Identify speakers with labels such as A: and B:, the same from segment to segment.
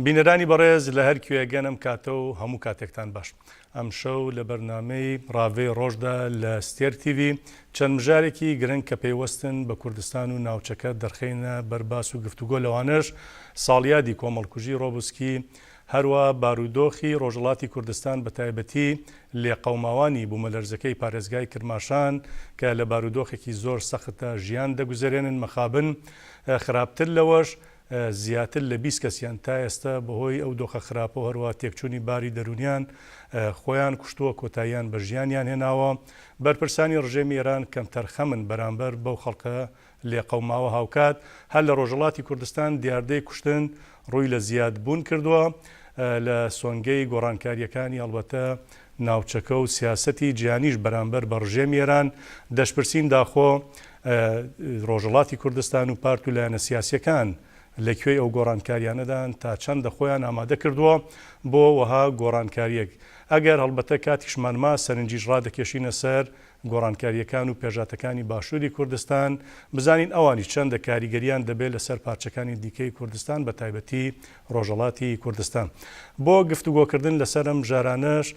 A: بینەرانی بەڕێز لە هەر کوێ گەن ئەم کاتە و هەموو کاتێکتان باش. ئەمشەو لە بەرنامەی ڕاڤەی ڕۆژدا لە ستێرک تیڤی چەند مژارێکی گرنگ کە پەیوەستن بە کوردستان و ناوچەکە دەرخەینە بەر باس و گفتوگۆ لەوانەش ساڵیادی کۆمەڵکوژی ڕۆبوسکی هەروا بارودۆخی ڕۆژهەڵاتی کوردستان بە تایبەتی لێقەوماوانی بومەلەرزەکەی پارێزگای کرماشان کە لە بارودۆخێکی زۆر سەختدا ژیان دەگوزەرێنن مەخابن خراپتر لەوەش زیاتر لە 20 کەسیان تا ئێستا بەهۆی ئەو دۆخە خراپە و هەروەها تێکچوونی باری دەروونیان خۆیان کوشتووە کۆتاییان بە ژیانیان هێناوە. بەرپرسانی ڕژێمی ئێران کەمتەرخەمن بەرامبەر بەو خەڵکە لێقەوماوە هاوکات هەر لە ڕۆژهەڵاتی کوردستان دیاردەی کوشتن ڕووی لە زیاد بوون کردووە لە سۆنگەی گۆڕانکارییەکانی هەڵبەتە ناوچەکە و سیاسەتی جیهانیش بەرامبەر بە ڕژێمی ئێران، دەشپرسین داخۆ ڕۆژهەڵاتی کوردستان و پارت و لایەنە سیاسییەکان لە کوێی ئەو گۆڕانکاریانەدان، تا چەندە خۆیان ئامادە کردووە بۆ وەها گۆڕانکارییەک؟ ئەگەر هەڵبەتە کاتیشمان ما سەرنجیش ڕادەکێشینە سەر گۆڕانکارییەکان و پێشهاتەکانی باشووری کوردستان، بزانین ئەوانیش چەندە کاریگەرییان دەبێت لەسەر پارچەکانی دیکەی کوردستان بە تایبەتی ڕۆژهەڵاتی کوردستان. بۆ گفتوگۆکردن لەسەر ئەم مژارانەش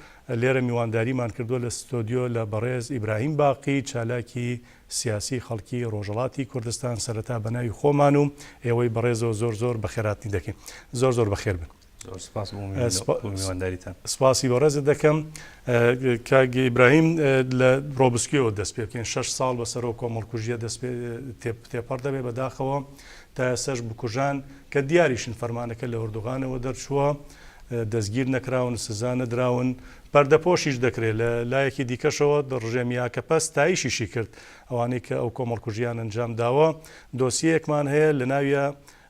A: لێرە میوانداریمان کردووە لە ستۆدیۆ لە بەڕێز ئیبراهیم باقی چالاکی سیاسی خەڵکی ڕۆژهەڵاتی کوردستان سەرەتا بە ناوی خۆمان و ئێوەی بەڕێزەوە زۆر زۆر بەخێرهاتنی دەکەین. زۆر زۆر بەخێر بن.
B: زۆر سپاس بۆ میوانداریتان.
A: سپاسی بەڕێزت دەکەم. کاک ئیبراهیم لە ڕۆبسکیەوە دەست پێ بکەین. شەش ساڵ بەسەر ئەو کۆمەڵکوژییە دەست پێ تێپەڕ دەبێت بەداخەوە تا ئێستاش بکوژان کە دیاریشن فەرمانەکە لە ئۆردوغانەوە دەرچووە دەستگیر نەکراون سزا نەدراون پەردەپۆشیش دەکرێت لە لایەکی دیکەشەوە ڕژێمی ئاکەپە ستایشیشی کرد ئەوانەی کە ئەو کۆمەڵکوژیان ئەنجام داوە دۆسیەیەکمان هەیە لە ناویە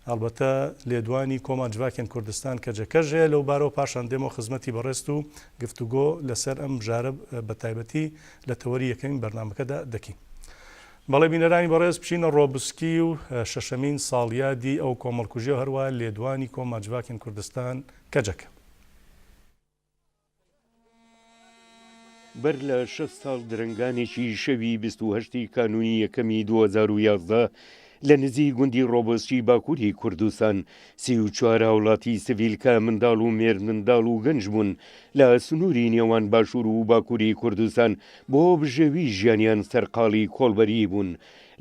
A: ئەڵبەتە لێدوانی کۆما جڤاکێن کوردستان کەجەکەش هەیە لەو بارەوە، پاشان دێمەوە خزمەتی بەڕێزت و گفتوگۆ لەسەر ئەم مژارە بەتایبەتی لە تەوەری یەکەمی بەرنامەکەدا دەکەین. بەڵێ بینەرانی بەڕێز بچینە ڕۆبسکی و شەشەمین ساڵیادی ئەو کۆمەڵکوژیە و هەروەها لێدوانی کۆما جڤاکێن کوردستان کەجەکە.
C: بەر لە شەش ساڵ درەنگانێکی شەوی 28 ی کانوونی یەکەمی 2011 لە نزیک گوندی ڕۆبۆسکی باکووری کوردستان 34 هاوڵاتی سڤیل کە منداڵ و مێردمنداڵ و گەنج بوون لە سنووری نێوان باشوور و باکووری کوردستان بۆ بژێوی ژیانیان سەرقاڵی کۆڵبەریی بوون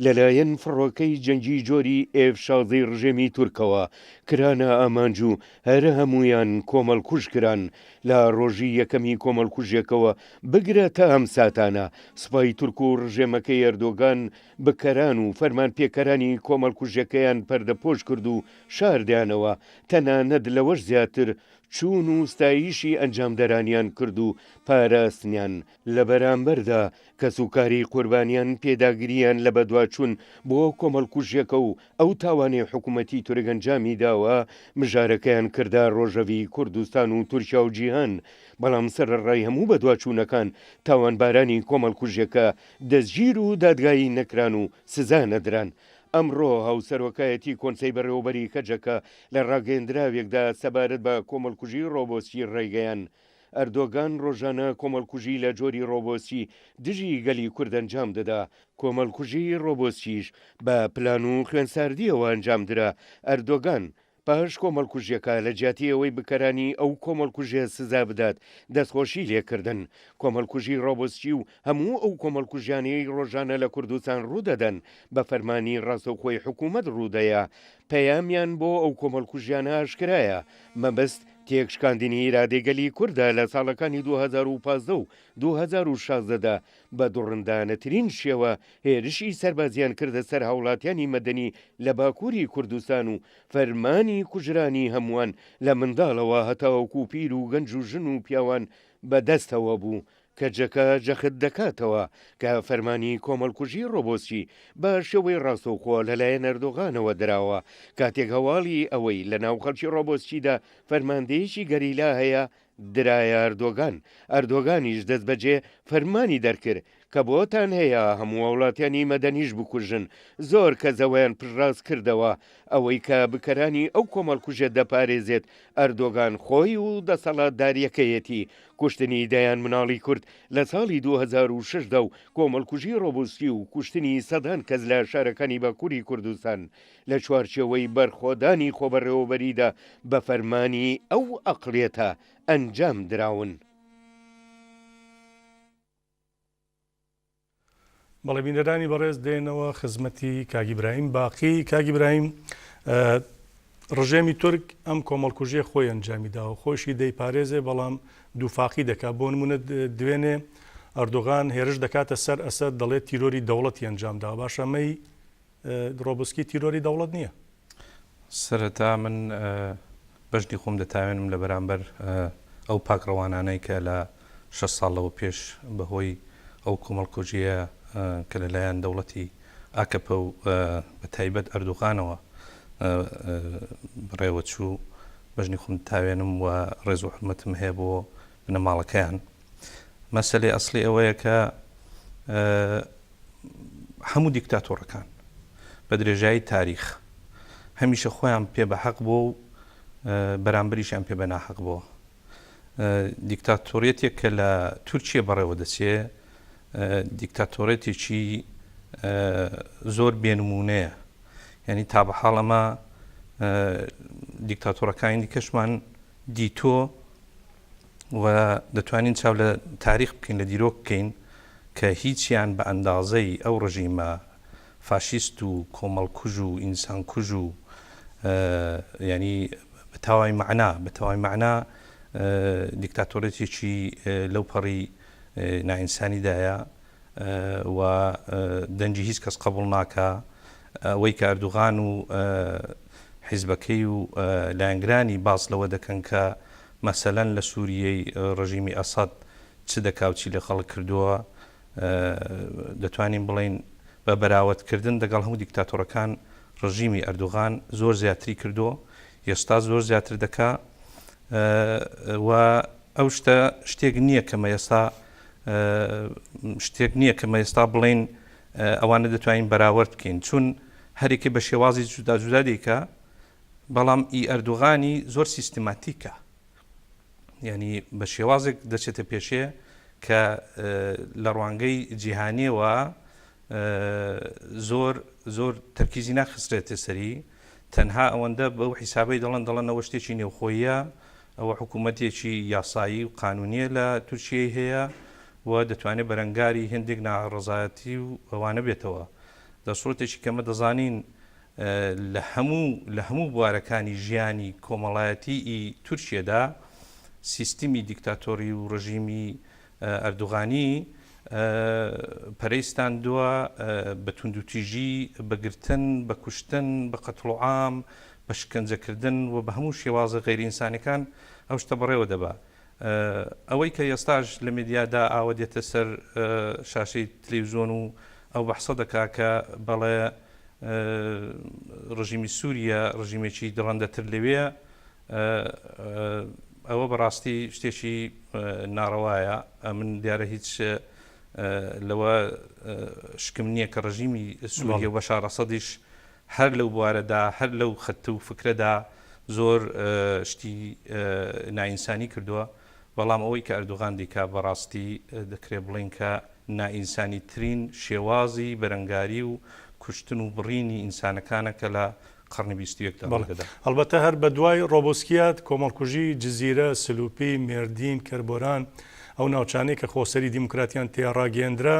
C: لەلایەن فڕۆکەی جەنگی جۆری ئێف شازدەی ڕژێمی تورکەوە کرانە ئامانج و هەر هەموویان کۆمەڵکوژ کران لە ڕۆژی یەکەمی کۆمەڵکوژیەکەوە بگرە تا ئەم ساتانە سوپای تورک و ڕژێمەکەی ئەردۆگان بکەران و فەرمانپێکەرانی کۆمەڵکوژیەکەیان پەردەپۆش کرد و شاردیانەوە، تەنانەت لەوەش زیاتر چوون و ستایشی ئەنجامدەرانیان کرد و پاراستنیان، لەبەرامبەردا کەسوکاری قوربانیان پێداگرییان لە بەدواچوون بۆ کۆمەڵکوژیەکە و ئەو تاوانەی حکومەتی تورک ئەنجامی داوە، مژارەکەیان کردە ڕۆژەڤی کوردستان و تورکیا و جیهان، بەڵام سەرەڕای هەموو بەدواچوونەکان تاوانبارانی کۆمەڵکوژیەکە دەستگیر و دادگایی نەکران و سزا نەدران. ئەمڕۆ هاوسەرۆکایەتی کۆنسەی بەڕێوەبەری کەجەکە لە ڕاگەیەندراوێکدا سەبارەت بە کۆمەڵکوژی ڕۆبۆسکی ڕایگەیاند، ئەردۆگان ڕۆژانە کۆمەڵکوژی لە جۆری ڕۆبۆسکی دژی گەلی کورد ئەنجام دەدا، کۆمەڵکوژی ڕۆبۆسکیش بە پلان و خوێنساردییەوە ئەنجام درا، ئەردۆگان پاش کۆمەڵکوژیەکە لە جیاتی ئەوەی بکەرانی ئەو کۆمەڵکوژیە سزا بدات دەستخۆشی لێکردن، کۆمەڵکوژی ڕۆبۆسکی و هەموو ئەو کۆمەڵکوژیانەی ڕۆژانە لە کوردستان ڕوودەدەن بە فەرمانی ڕاستەوخۆی حکومەت ڕوودەیا، پەیامیان بۆ ئەو کۆمەڵکوژیانە ئاشکرایە، مەبەست تێکشکاندنی ئیرادەی گەلی کوردە لە ساڵەکانی 2015 و 2016 دا بە دڕندانەترین شێوە هێرشی سەربازیان کردە سەر هاوڵاتیانی مەدەنی لە باکووری کوردستان و فەرمانی کوژرانی هەمووان لە منداڵەوە هەتاوەکو پیر و گەنج و ژن و پیاوان بە دەستەوە بوو. کەجەکە جەخت دەکاتەوە کە فەرمانی کۆمەڵکوژی ڕۆبۆسکی بە شێوەی ڕاستەوخۆ لەلایەن ئەردۆغانەوە دراوە، کاتێک هەواڵی ئەوەی لەناو خەڵکی ڕۆبۆسکیدا فەرماندەیەکی گەریلا هەیە درایە ئەردۆگان، ئەردۆگانیش دەستبەجێ فەرمانی دەرکرد. کە بۆتان هەیە هەموو هاوڵاتیانی مەدەنیش بکوژن، زۆر کەس ئەوەیان پشتڕاست کردەوە، ئەوەی کە بکەرانی ئەو کۆمەڵکوژە دەپارێزێت ئەردۆگان خۆی و دەسەڵاتداریەکەیەتی، کوشتنی دەیان مناڵی کورد لە ساڵی 2006 دا و کۆمەڵکوژی ڕۆبۆسکی و کوشتنی سەدان کەس لە شارەکانی باکوری کوردستان لە چوارچێوەی بەرخۆدانی خۆبەڕێوەبەریدا بە فەرمانی ئەو ئەقڵیەتە ئەنجام دراون.
A: بەڵێ بینەرانی بەڕێز دێنەوە خزمەتی کاک ئیبراهیم باقی. کاک ئیبراهیم ڕژێمی تورک ئەم کۆمەڵکوژیە خۆی ئەنجامی داوە خۆشی دەیپارێزێ بەڵام دووفاقی دەکات بۆ نمونە دوێنێ ئەردۆغان هێرش دەکاتە سەر ئەسەد دەڵێت تیرۆری دەوڵەتی ئەنجام داوە باشە ئەمەی ڕۆبسکی تیرۆری دەوڵەت نییە؟
B: سەرەتا من بەژنی خۆم دەتاوێنم لە بەرامبەر ئەو پاکڕەوانانەی کە لە شەش ساڵ لەوە پێش بە هۆی ئەو کۆمەڵکوژییە کە لە لایەن دەوڵەتی ئاکەپە و بە تایبەت ئەردوغانەوە بەڕێوە چوو، بەژنی خۆم دەتاوێنم و ڕێز و حورمەتم هەیە بۆ بنەماڵەکەیان. مەسەلەی ئەسڵی ئەوەیە کە هەموو دیکتاتۆڕەکان بە درێژایی تاریخ هەمیشە خۆیان پێ بە حەق بووە و بەرامبەریشیان پێ بە ناحەق بووە. دیکتاتۆریەتێک کە لە تورکیە بەڕێوە دەچێ دیکتاتۆریەتێکی زۆر بێنمونەیە. یعنی تا بە حاڵ ئەمە دیکتاتۆرەکانی دیکەشمان دیتۆ و دەتوانین چاو لە تاریخ بکەین، لە دیرۆک بکەین کە هیچیان بە ئەندازەی ئەو ڕژیمە فاشیست و کۆمەڵکوژ و ئینسانکوژ و یانی بە تەواوی مەعنا بە تەواوی مەعنا دیکتاتۆریەتێکی لەو پەڕی نائینسانیدایە و دەنگی هیچ کەس قبوڵ ناکا. ئەوەی کە ئەردوغان و حیزبەکەی و لایەنگرانی باس لەوە دەکەن کە مەسەلەن لە سوریەی ڕژیمی ئەسەد چ دەکا و چی لە خەڵک کردووە، دەتوانین بڵێین بە بەراوەد کردن دەگەڵ هەموو دیکتاتۆرەکان ڕژیمی ئەردوغان زۆر زیاتری کردووە، ئێستا زۆر زیاتر دەکا و ئەو شتە شتێک نییە کە مەێستا شتێک نییە کە مەێستا بڵێین ئەوانە دەتوانین بەراوەرد بکەین چون هەرێکی بە شێوازی جودا جودا دیکە بەڵام ئی ئەردوغانی زۆر سیستماتیکە یعنی بە شێوازێک دەچێتە پێشێ کە لە ڕوانگەی جیهانیەوە زۆر زۆر تەرکیزی ناخسرێتە سەری تەنها ئەوەندە بەو حیسابەی دەڵێن دەڵێن ئەوە شتێکی نێوخۆییە ئەوە حکوومەتێکی یاسایی و قانونیە لە تورکیەی هەیە و دەتوانێت بەرەنگاری هێندێک ناڕەزایەتی و ئەوانە بێتەوە دەسڕۆتێکی کەمە دەزانین لە هەموو لە هەموو بوارەکانی ژیانی کۆمەڵایەتی ئی تورکیەدا سیستمی دیکتاتۆری و ڕژیمی ئەردوغانی پەرەی ستاندووە بە توندوتیژی، بە گرتن، بە کوشتن، بە قەتڵوعام، بە شکەنجەکردن و بە هەموو شێوازە غەیرە ئینسانیەکان ئەو شتە بەڕێوە دەبا. ئەوەی کە ئێستاش لە مێدیادا ئاوە دێتە سەر شاشەی تلێوزۆن و ئەو بەحسە دەکا کە بەڵێ ڕژیمی سووریە ڕژیمێکی دڕەندەتر لەوێ ئەوە بەڕاستی شتێکی ناڕەوایە ئەمن دیارە هیچ لەوە شکم نییە کە ڕژیمی سووریە و بەشار ئەسەدیش هەر لەو بوارەدا هەر لەو خەت و فکرەدا زۆر شتی نائینسانی کردووە بەڵام ئەوەی کە ئەردوغان دیکا بەڕاستی دەکرێت بڵین کە نائینسانی ترین شێوازی بەرەنگاری و کوشتن و بڕینی ئینسانەکانە کە لە قەڕنی 21 دا
A: ڕوو دەدا. ئەڵبەتە هەر بە دوای ڕۆبۆسکیات، کۆمەڵکوژی جزیرە، سلوپی، مێردین، کەربۆران، ئەو ناوچانەی کە خۆسەری دیموکراتیان تێیا ڕاگەیەندرا،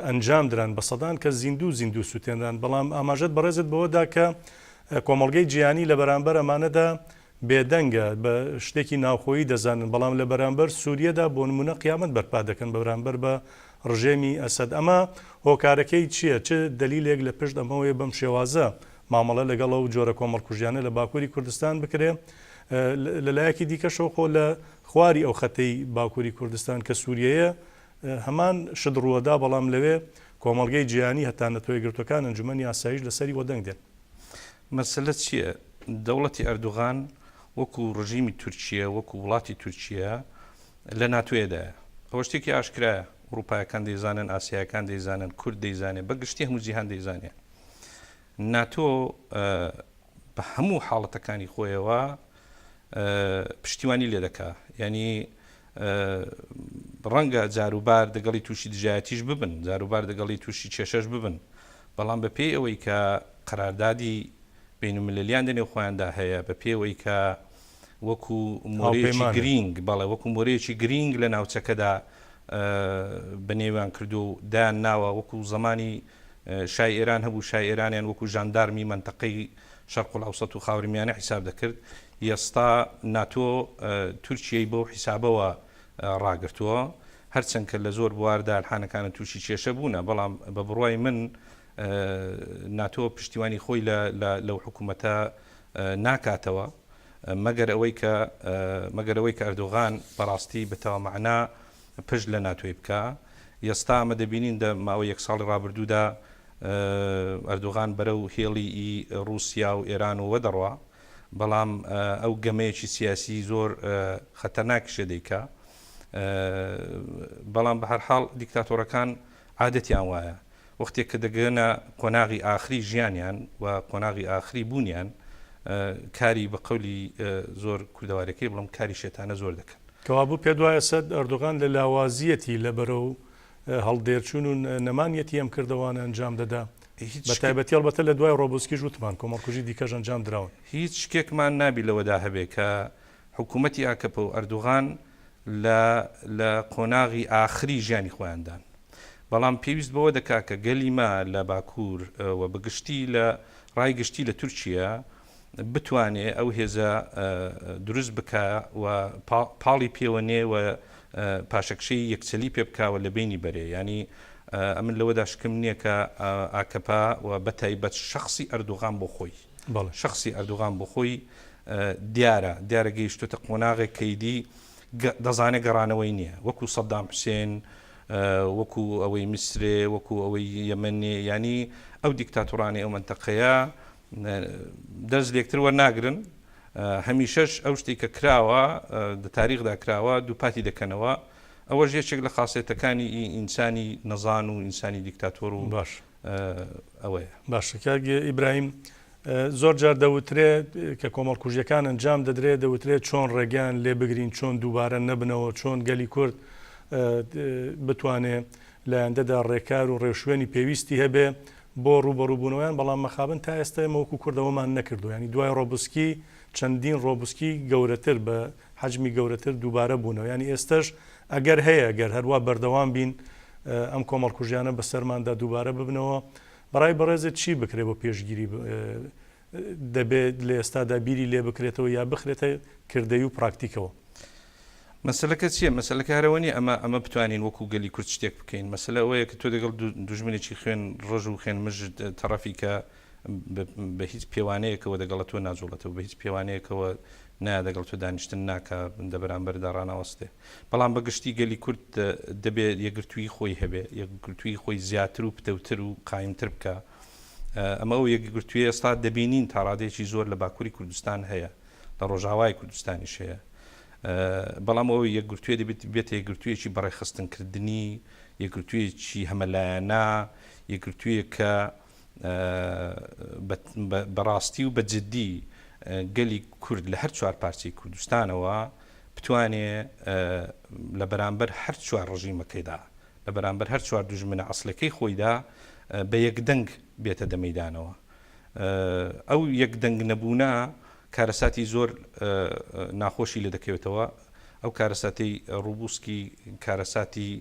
A: ئەنجام دران، بە سەدان کەس زیندوو زیندوو سوتێنران، بەڵام ئاماژەت بەڕێزت بەوە دا کە کۆمەڵگەی جیهانی لە بەرامبەر ئەمانەدا بێدەنگە، بە شتێکی ناوخۆیی دەزانن، بەڵام لە بەرامبەر سوریەدا بۆ نموونە قیامەت بەرپا دەکەن بەرامبەر بە ڕژێمی ئەسەد. ئەمە هۆکارەکەی چییە؟ چ دەلیلێک لە پشت ئەمەوەیە بەم شێوازە مامەڵە لەگەڵ ئەو جۆرە کۆمەڵکوژیانە لە باکووری کوردستان بکرێ؟ لە لایەکی دیکەشەوە خۆ لە خواری ئەو خەتەی باکووری کوردستان کە سوریەیە هەمان شت ڕووەدا، بەڵام لەوێ کۆمەڵگەی جیهانی هەتا نەتەوەیەکگرتووەکان ئەنجومەنی ئاسایش لەسەری وەدەنگ دێن.
B: مەسەلە چییە؟ دەوڵەتی ئەردوغان وەکو ڕژیمی تورکیە، وەکو وڵاتی تورکیە لە ناتۆیەدایە. ئەوە شتێکی ئاشکرایە. ئوڕووپایەکان دەیزانن، ئاسیایەکان دەیزانن، کورد دەیزانێ، بە گشتی هەموو جیهان دەیزانێ. ناتۆ بە هەموو حاڵەتەکانی خۆیەوە پشتیوانی لێ دەکا. یانی ڕەنگە جاروبار دەگەڵی تووشی دژایەتیش ببن، جاروبار دەگەڵی تووشی کێشەش ببن، بەڵام بە پێی ئەوەی کە قەراردادی بەینولمیلەلیان دە نێو خۆیاندا هەیە، بە پێی ئەوەی کە وەکوو مۆرەیەکی گرینگ، بەڵێ وەکوو مۆرەیەکی گرینگ لە ناوچەکەدا بە نێویان کردووە و دایان ناوە، وەکوو زەمانی شای ئێران هەبوو، شای ئێرانیان وەکوو ژاندارمی مەنتەقەی شەرقولئەوسەت و خاورمیانە حیساب دەکرد، ئێستا ناتۆ تورکیەی بەو حیسابەوە ڕاگرتووە، هەرچەند کە لە زۆر بواردا الحانەکانە تووشی کێشە بوونە، بەڵام بە بڕوای من ناتۆ پشتیوانی خۆی لە لەو حکوومەتە ناکاتەوە، مەگەر ئەوەی کە مەگەر ئەوەی کە ئەردۆغان بەڕاستی بە تەوا مەعنا پشت لە ناتۆی بکا. ئێستا ئەمە دەبینین دە ماوەی یەک ساڵی ڕابردوودا ئەردۆغان بەرەو هێڵی ئی ڕووسیا و ئێران و وە دەڕوا، بەڵام ئەو گەمەیەکی سیاسی زۆر خەتەرناکیشە دەیکا. بەڵام بە هەرحاڵ دیکتاتۆرەکان عادەتیان وایە وەختێک کە دەگەنە قۆناغی ئاخری ژیانیان و قۆناغی ئاخری بوونیان کاری بە قەولی زۆر کوردەوارەکەی بڵێم کاری شێتانە زۆر دەکەن.
A: کەوابوو پێت وایە سەد ئەردۆغان لە لاوازییەتی لە بەرەو هەڵدێرچوون و نەمانیەتی ئەم کردەوانە ئەنجام دەدا؟ بە تایبەتی ئەڵبەتە لە دوای ڕۆبۆسکیش وتمان کۆمەڵکوژی دیکەش ئەنجام دراون.
B: هیچ شکێکمان نابی لەوەدا هەبێ کە حکوومەتی ئاکەپە و ئەردوغان لە لە قۆناغی ئاخری ژیانی خۆیاندان. بەڵام پێویست بەوە دەکا کە گەلی مە لە باکوور و بە گشتی لە ڕای گشتی لە تورکیە بتوانێ ئەو هێزە دروست بکا و پاڵی پێوە نێ و پاشەکشەی یەکچەلی پێ بکا و لە بەینی بەرێ. یانی ئەمن لەوەدا شکم نییە کە ئاکەپە و بە تایبەت شەخسی ئەردوغان بۆ خۆی شەخسی ئەردوغان بۆ خۆی دیارە دیارە گەیشتۆتە قۆناغێک کە ئیدی دەزانێ گەڕانەوەی نییە وەکوو سەدام حوسێن وەکو ئەوەی میسرێ وەکو ئەوەی یەمەنێ یانی ئەو دیکتاتۆرانەی ئەو مەنتەقەیە دەرس لێکتر وەرناگرن هەمیشەش ئەو شتێک کە کراوە دە تاریخدا کراوە دووپاتی دەکەنەوە ئەوەش یەکێک لە خاصێتەکانی ئینسانی نەزان و ئینسانی دیکتاتۆر و
A: باش
B: ئەوەیە.
A: باشە کاک ئیبراهیم زۆر جار دەوترێت کە کۆمەڵکوژیەکان ئەنجام دەدرێت دەوترێت چۆن ڕێگەیان لێ بگرین چۆن دووبارە نەبنەوە چۆن گەلی کورد بتوانێ لایەندەدا ڕێکار و ڕێوشوێنی پێویستی هەبێ بۆ ڕووبەڕووبوونەوەیان بەڵام مەخابن تا ئێستا ئێمە وەکو کورد ئەوەمان نەکردووە یانی دوای ڕۆبسکی چەندین ڕۆبسکی گەورەتر بە حەجمی گەورەتر دووبارە بوونەوە یانی ئێستەش ئەگەر هەیە گەر هەروا بەردەوام بین ئەم کۆمەڵکوژیانە بەسەرماندا دووبارە ببنەوە بەڕای بەڕێزت چی بکرێت بۆ پێشگیری دەبێت لە ئێستادا بیری لێ بکرێتەوە یا بخرێتە کردەی و پراکتیکەوە؟
B: مەسەلەکە چییە؟ مەسەلەکە هەر ئەوە نییە ئەمە ئەمە بتوانین وەکو گەلی کورد شتێک بکەین. مەسەلە ئەوەیە کە تۆ دەگەڵ دوژمنێکی خوێن ڕژ و خوێن مژ تەڕەفی کە بە هیچ پێوانەیەکەوە دەگەڵە تۆ ناجوڵێتەوە، بە هیچ پێوانەیەکەوە نایە دەگەڵ تۆ دانیشتن ناکا، دە بەرامبەردا ڕاناوەستێ. بەڵام بە گشتی گەلی کورد دەبێ یەکگرتوویی خۆی هەبێ، یەکگرتوویی خۆی زیاتر و پتەوتر و قایمتر بکا. ئەمە ئەو یەکگرتوویە ئێستا دەبینین تا ڕادەیەکی زۆر لە باکووری کوردستان هەیە، لە ڕۆژاوای کوردستانیش هەیە. بەڵام ئەو یەکگرتوویە دەبێت بێتە یەکگرتوویەکی بەڕێکخستنکردنی، یەکگرتوویەکی هەمەلایەنە، یەکگرتوویەک کە بەڕاستی و بە جددی گەلی کورد لە هەر چوار پارچەی کوردستانەوە بتوانێ لە بەرامبەر هەر چوار ڕژیمەکەیدا، لە بەرامبەر هەر چوار دوژمنە ئەسڵیەکەی خۆیدا بە یەکدەنگ بێتە دەمەیدانەوە. ئەو یەکدەنگ نەبوونە کارەساتی زۆر ناخۆشی لێ دەکەوێتەوە، ئەو کارەساتەی ڕوبوسکی، کارەساتی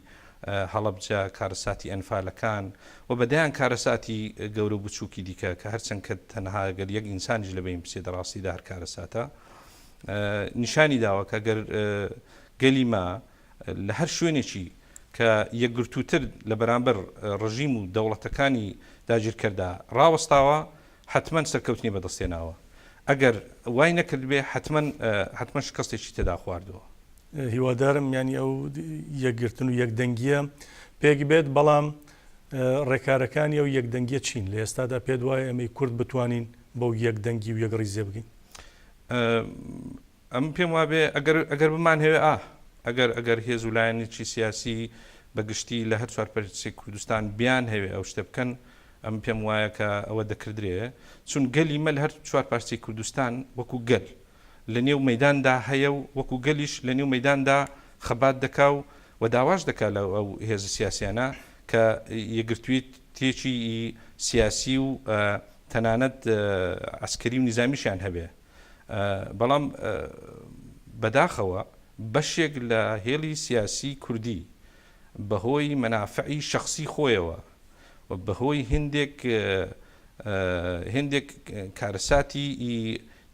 B: هەڵەبجە، کارەساتی ئەنفالەکان و بە دەیان کارەساتی گەورە و بچووکی دیکە کە هەرچەند کە تەنها گەر یەک ئینسانیش لە بەین بچێ دە ڕاستیدا هەر کارەساتە نیشانی داوە کە گەر گەلی مە لە هەر شوێنێکی کە یەکگرتووتر لە بەرامبەر ڕژیم و دەوڵەتەکانی داگیرکەردا ڕاوەستاوە حەتمەن سەرکەوتنی بەدەست هێناوە ئەگەر وای نەکردبێ حەتمەن حەتمەن شکستێکی تێدا خواردووە.
A: هیوادارم یانی ئەو یەکگرتن و یەکدەنگیە پێک بێت بەڵام ڕێکارەکانی ئەو یەکدەنگیە چین لە ئێستادا پێت وایە ئێمەی کورد بتوانین بەو یەکدەنگی و یەکڕیزیە بگەین؟
B: ئەمن پێم وابێ ئەگەر ئەگەر بمانهەوێ ئا ئەگەر ئەگەر هێز و لایەنێکی سیاسی بە گشتی لە هەر چوارپەرچەی کوردستان بیانهەوێ ئەو شتە بکەن، ئەمن پێم وایە کە ئەوە دەکردرێ، چون گەلی مە لە هەر چوارپارچەی کوردستان وەکوو گەل لە نێو مەیداندا هەیە و وەکوو گەلیش لە نێو مەیداندا خەبات دەکا و و داواش دەکا لە ئەو هێزە سیاسیانە کە یەکگرتوویەتییەکی سیاسی و تەنانەت عەسکەری و نیزامیشیان هەبێ. بەڵام بەداخەوە بەشێک لە هێڵی سیاسی کوردی بەهۆی مەنافعی شەخسی خۆیەوە و بەهۆی هێندێک هێندێک کارەساتی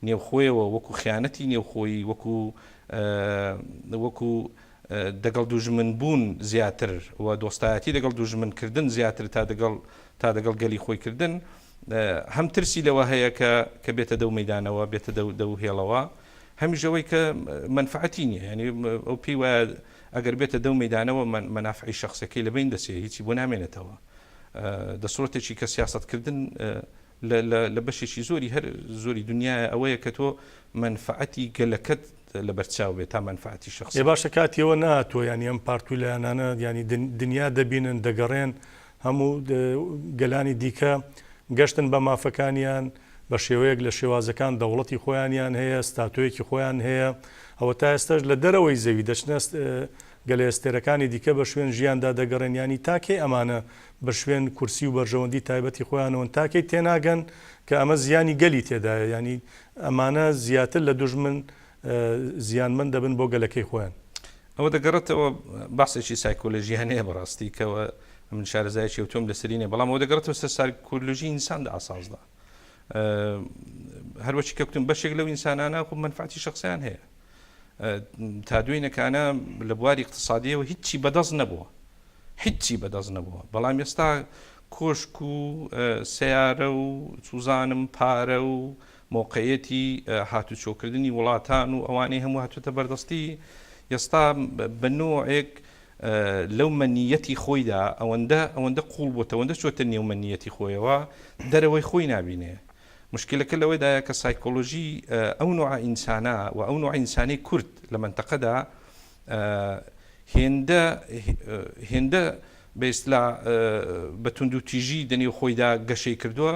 B: نێوخۆیەوە وەکو خیانەتی نێوخۆیی وەکو وەکو دەگەڵ دوژمن بوون زیاتر و دۆستایەتی دەگەڵ دوژمن کردن زیاتر تا دەگەڵ تا دەگەڵ گەلی خۆی کردن هەم ترسی لەوە هەیە کە کە بێتە دەو مەیدانەوە بێتە دەو دەو هێڵەوە هەمیش ئەوەی کە مەنفعەتی نییە یعنی ئەو پێی وایە ئەگەر بێتە دەو مەیدانەوە مەنافعی شخصەکەی لە بین دەچێ هیچی بۆ نامێنێتەوە دەسڕۆتێکی کە سیاستکردن لە بەشێکی زۆری هەر زۆری دنیاە ئەوەیە کە تۆ مەنفعەتی گەلەکەت لەبەرچاو بێت تا مەنفعەتی شخصی.
A: ئێ باشە کاتی ئەوە نەهاتووە یانی ئەم پارت و لایەنانە یانی دنیا دەبینن دەگەڕێن هەموو گەلانی دیکە گەشتن بە مافەکانیان بە شێوەیەک لە شێوازەکان دەوڵەتی خۆیانیان هەیە ستاتۆیەکی خۆیان هەیە ئەوە تا ئێستاش لە دەرەوەی زەوی دەچنە گەلە ئەستێرەکانی دیکە بە شوێن ژیاندا دەگەڕێن یانی تا کەی ئەمانە بە شوێن کورسی و بەرژەوەندی تایبەتی خۆیانەوەن تا کەی تێناگەن کە ئەمە زیانی گەلی تێدایە یانی ئەمانە زیاتر لە دوژمن زیانمەند دەبن بۆ گەلەکەی خۆیان.
B: ئەوە دەگەڕێتەوە باسێکی سایکۆلۆژیانەیە بەڕاستی کەوە من شارەزایەکی ئەوتۆم لەسەری نیە بەڵام ئەوە دەگەڕێتەوە سەر سایکۆلۆژی ئینسان لە ئاساسدا هەروەکی کە گوتم بەشێک لەو ئینسانانە خۆ مەنفعەتی شخصیان هەیە تا دوێنەکانە لە بواری اقتصادیەوە هیچی بەدەست نەبووە هیچی بەدەست نەبووە بەڵام ئێستا کۆشک و سیارە و چوزانم پارە و مەوقعیەتی هاتوچۆکردنی وڵاتان و ئەوانەی هەموو هاتووەتە بەردەستی، ئێستا بە نۆعێک لەو مەنییەتی خۆیدا ئەوەندە ئەوەندە قووڵ بۆتە ئەوەندە چۆتە نێو مەنییەتی خۆیەوە دەرەوەی خۆی نابینێ. مشکلەکە لەوەدایە کە سایکۆلۆژی ئەو نوعە ئینسانە و ئەو نوعە ئینسانەی کورد لە مەنتەقەدا هێندە هێندە بە ئیستلا بە توندوتیژی دەنێو خۆیدا گەشەی کردووە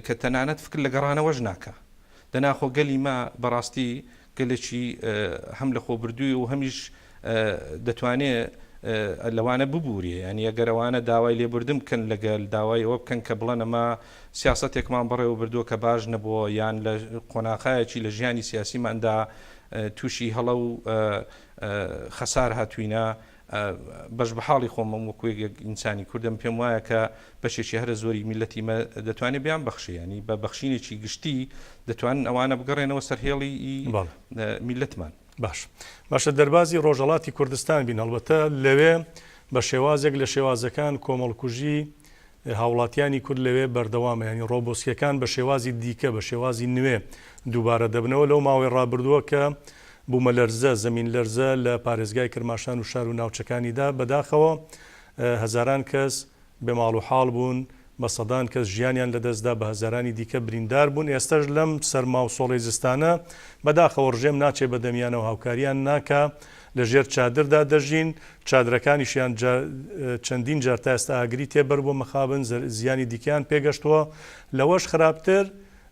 B: کە تەنانەت فکر لە گەڕانەوەش ناکا. دەنا خۆ گەلی مە بەڕاستی گەلێکی هەم لە خۆبردووی و هەمیش دەتوانێ لەوانە ببوورێ. یانی ئەگەر ئەوانە داوای لێبوردن بکەن لە گەل، داوای ئەوە بکەن کە بڵێن ئەمە سیاسەتێکمان بەڕێوە بردووە کە باش نەبووە یان لە قۆناغایەکی لە ژیانی سیاسیماندا تووشی هەڵە و خەسار هاتووینە، بەش بە حاڵی خۆمم وەکو یەک ئینسانی کوردم پێم وایە کە بەشێکی هەرە زۆری میللەتی مە دەتوانێت بیان بەخشێ یانی بە بەخشینێکی گشتی دەتوانن ئەوانە بگەڕێنەوە سەر هێڵی میللەتمان.
A: باش باشە دەربازی ڕۆژهەڵاتی کوردستان بین هەڵبەتە لەوێ بە شێوازێک لە شێوازەکان کۆمەڵکوژی هاوڵاتیانی کورد لەوێ بەردەوامە، یانی ڕۆبۆسکیەکان بە شێوازی دیکە، بە شێوازی نوێ دووبارە دەبنەوە، لەو ماوەی ڕابردووە کە بوومەلەرزە، زەمین لەرزە، لە پارێزگای کرماشان و شار و ناوچەکانیدا، بەداخەوە هەزاران کەس بێ ماڵ و حاڵ بوون، بە سەدان کەس ژیانیان لەدەستدا، بە هەزارانی دیکە بریندار بوون، ئێستەش لەم سەرما و سۆڵەی زستانە بەداخەوە ڕژێم ناچێ بە دەمیانەوە هاوکاریان ناکا، لە ژێر چادردا دەژین، چادرەکانیشیان چەندین جار تا ئێستا ئاگری تێبەربووە، مەخابن زیانی دیکەیان پێگەشتووە، لەوەش خراپتر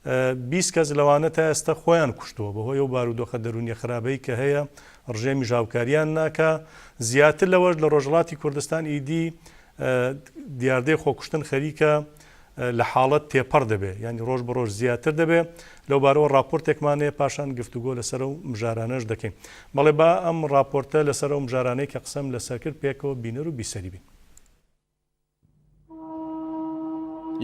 A: 20 کەس لەوانە تا ئێستا خۆیان کوشتووە بەهۆی ئەو بارودۆخە دەروونیە خراپەی کە هەیە، ڕژێمیش هاوکاریان ناکا، زیاتر لەوەش لە ڕۆژهەڵاتی کوردستان ئیدی دیاردەی خۆکوشتن خەریکە لە حاڵەت تێپەڕ دەبێ یانی ڕۆژ بە ڕۆژ زیاتر دەبێ لەو بارەوە ڕاپۆرتێکمان هەیە پاشان گفتوگۆ لەسەر ئەو مژارانەش دەکەین بەڵێ با ئەم ڕاپۆرتە لەسەر ئەو مژارانەی کە قسەم لەسەر کرد پێکەوە بینەر و بیسەری بین.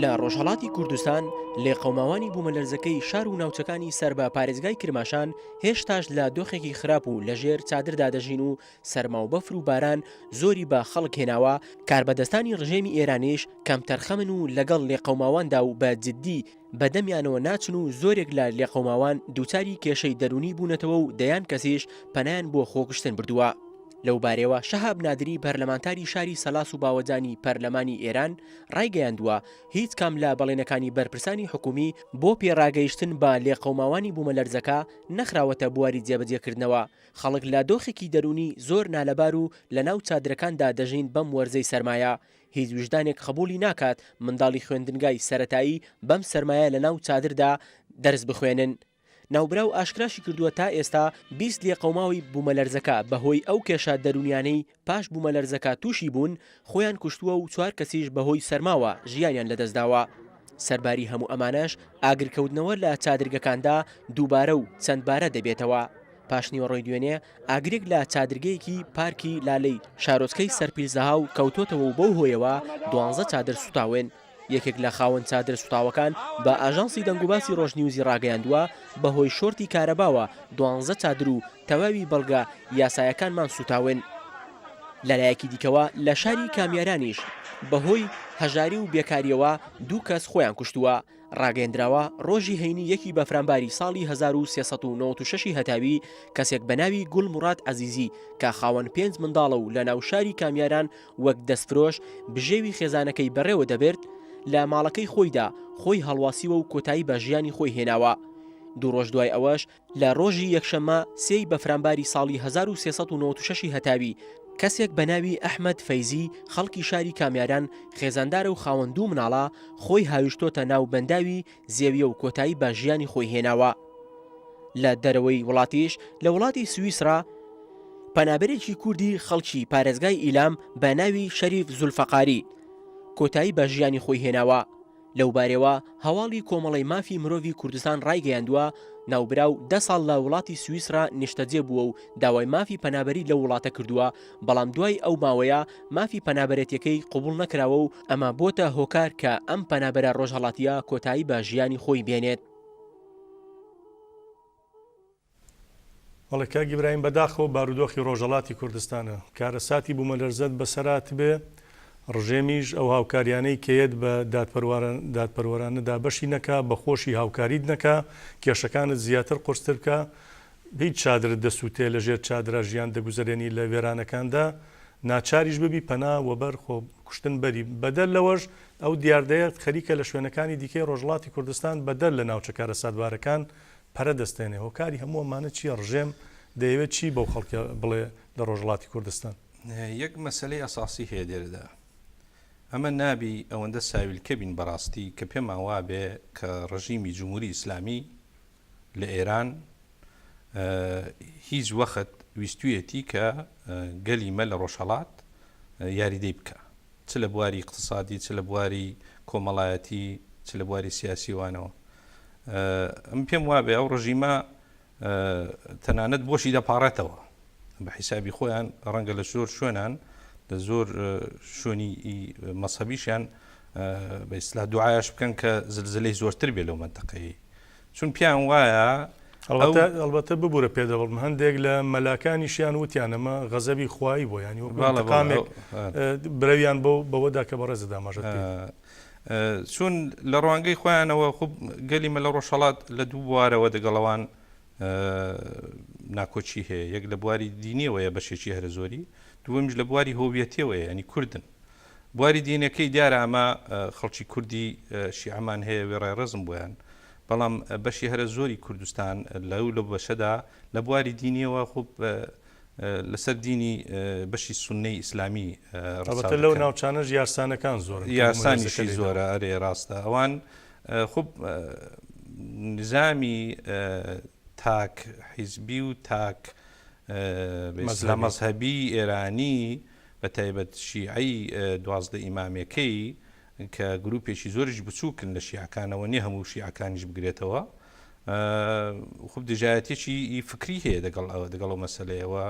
D: لە ڕۆژهەڵاتی کوردستان لێقەوماوانی بوومەلەرزەکەی شار و ناوچەکانی سەر بە پارێزگای کرماشان هێشتاش لە دۆخێکی خراپ و لەژێر چادردا دەژین و سەرما و بەفر و باران زۆری بە خەڵک هێناوە، کاربەدەستانی ڕژێمی ئێرانیش کەمتەرخەمن و لەگەڵ لێقەوماواندا و بە جددی بە دەمیانەوە ناچن و زۆرێک لە لێقەوماوان دووچاری کێشەی دەروونی بوونەتەوە و دەیان کەسیش پەنایان بۆ خۆکوشتن بردووە. لەوبارەیەوە شەهاب نادری پەرلەمانتاری شاری سەلاس و باوەجانی پەرلەمانی ئێران ڕایگەیاندووە، هیچ کام لە بەڵێنەکانی بەرپرسانی حکوومی بۆ پێڕاگەیشتن بە لێقەوماوانی بوومەلەرزەکە نەخراوەتە بواری جێبەجێکردنەوە، خەڵک لە دۆخێکی دەروونی زۆر نالەبار و لەناو چادرەکاندا دەژین بەم وەرزەی سەرمایە هیچ ویژدانێک قبوڵی ناکات منداڵی خوێندنگای سەرەتایی بەم سەرمایە لەناو چادردا دەرس بخوێنن. ناوبراو ئاشکراشی کردووە تا ئێستا 20 لێقەوماوی بوومەلەرزەکە بەهۆی ئەو کێشە دەروونیانەی پاش بوومەلەرزەکە تووشی بوون خۆیان کوشتووە و چوار کەسیش بەهۆی سەرماوە ژیانیان لەدەستداوە. سەرباری هەموو ئەمانەش ئاگرکەوتنەوە لە چادرگەکاندا دووبارە و چەندبارە دەبێتەوە. پاشنیوەڕۆی دوێنێ ئاگرێک لە چادرگەیەکی پارکی لالەی شارۆچکەی سەرپیلزەهاو کەوتۆتەوە و بەو هۆیەوە دوانزە چادر سوتاون. یەکێک لە خاوەن چادرە سوتاوەکان بە ئاژانسی دەنگوباسی ڕۆژنیوزی ڕاگەیاندووە، بەهۆی شۆرتی کارەباوە دوانزە چادر و تەواوی بەڵگە یاسایەکانمان سوتاون. لەلایەکی دیکەوە لە شاری کامیارانیش بەهۆی هەژاری و بێکارییەوە دوو کەس خۆیان کوشتووە. ڕاگەیەندراوە، ڕۆژی هەینی یەکی بەفرانباری ساڵی 1396 ی هەتاوی کەسێک بە ناوی گوڵ موڕاد عەزیزی کە خاوەن پێنج منداڵە و لە ناو شاری کامیاران وەک دەستفرۆش بژێوی خێزانەکەی بەڕێوە دەبرد، لە ماڵەکەی خۆیدا خۆی هەڵواسیوە و کۆتایی بە ژیانی خۆی هێناوە. دوو ڕۆژ دوای ئەوەش لە ڕۆژی یەکشەممە سێی بەفرانباری ساڵی 1396 ی هەتاوی، کەسێک بە ناوی ئەحمەد فەیزی خەڵکی شاری کامیاران خێزاندارە و خاوەن دوو مناڵە، خۆی هاویشتۆتە ناو بەنداوی زێویە و کۆتایی بە ژیانی خۆی هێناوە. لە دەرەوەی وڵاتیش لە وڵاتی سویسرا، پەنابەرێکی کوردی خەڵکی پارێزگای ئیلام بە ناوی شەریف زولفەقاری کۆتایی بە ژیانی خۆی هێناوە. لەوبارەیەوە هەواڵی کۆمەڵەی مافی مرۆڤی کوردستان ڕایگەیاندووە، ناوبراو دە ساڵ لە وڵاتی سویسرا نیشتەجێ بووە و داوای مافی پەنابەری لەو وڵاتە کردووە، بەڵام دوای ئەو ماوەیە مافی پەنابەرێتیەکەی قبوڵ نەکراوە و ئەمە بۆتە هۆکار کە ئەم پەنابەرە ڕۆژهەڵاتییە کۆتایی بە ژیانی خۆی بێنێت.
A: بەڵێ کاک ئیبراهیم بەداخەوە بارودۆخی ڕۆژهەڵاتی کوردستانە کارەساتی بومەلەرزەت بەسەراتبێ ڕژێمیش ئەو هاوکاریانەی کە یەت بە دادپەروەرانە دابەشی نەکا بەخۆشی هاوکاریت نەکا کێشەکانت زیاتر قورستر بکا هیچ چادرت دەسوتێ لەژێر چادرا ژیان دەگوزەرێنی لە وێرانەکاندا ناچاریش ببی پەنا وەبەر خۆ کوشتن بەری بەدەر لەوەش ئەو دیاردەیە خەریکە لە شوێنەکانی دیکەی ڕۆژهەڵاتی کوردستان بەدەر لە ناوچە کارەساتبارەکان پەرە دەستێنێ، هۆکاری هەموو ئەمانە چییە، ڕژێم دەیەوێت چی بەو خەڵکە بڵێ لە ڕۆژهەڵاتی کوردستان؟
B: یەک مەسەلەی ئەساسی هەیە لێرەدا، ئەمە نابی ئەوەندە ساویلکە بین بەڕاستی کە پێمان وابێ کە ڕژیمی جمهوری ئیسلامی لە ئێران هیچ وەخت ویستویەتی کە گەلی مە لە ڕۆژهەڵات یاریدەی بکا. چ لە بواری ئیقتسادی چ لە بواری کۆمەڵایەتی چ لە بواری سیاسی وانەوە ئەم پێم وابێ ئەو ڕژیمە تەنانەت بۆشی دەپاڕێتەوە بە حیسابی خۆیان ڕەنگە لە زۆر شوێنان لە زۆر شوێنی مەسەبیشیان بە ئیسلا دوعاش بکەن کە زلزلەی زۆرتر بێ لەو منتەقەیە چون پێیان وایە
A: ئەڵبەتە ئەڵبەتە ببورە پێ دەبڕم هەندێک لە مەلاکانیشیان وتیان ئەمە غەزەبی خوایی بووە یانی وەکو ئینتقامێک برەویان بەو بەوەدا کە بەڕێزت ئاماژەت پێ
B: چون لە ڕوانگەی خۆیانەوە خب گەلی مە لە ڕۆژهەڵات لە دوو بوارەوە دەگەڵەوان ناکۆکی هەیە یەک لە بواری دینیەوەیە بەشێکی هەرە زۆری دووەمیش لە بواری هۆویەتیەوەیە ینی کوردن بواری دینەکەی دیارە ئەمە خەڵکی کوردی شیعەمان هەیە وێڕای ڕێزم بۆیان بەڵام بەشی هەرە زۆری کوردستان لەو لەو بەشەدا لە بواری دینیەوە خۆ لەسەر دینی بەشی سوننەی ئیسلامی
A: ڕەچاو لەو ناوچانەش یارسانەکان زۆرن
B: یارسانیشی زۆرە ئەرێ ڕاستە ئەوان خب نظامی تاک حیزبی و تاک مەزهەبی ئێرانی بە تایبەت شیعەی 12 ئیمامەکەی کە گروپێکی زۆریش بچووکن لە شیعەکانەوە نیە هەموو شیعەکانیش بگرێتەوە خوب دژایەتێکی فکری هەیە دەگەڵ ئەوە دەگەڵ ئەو مەسەلەیەوە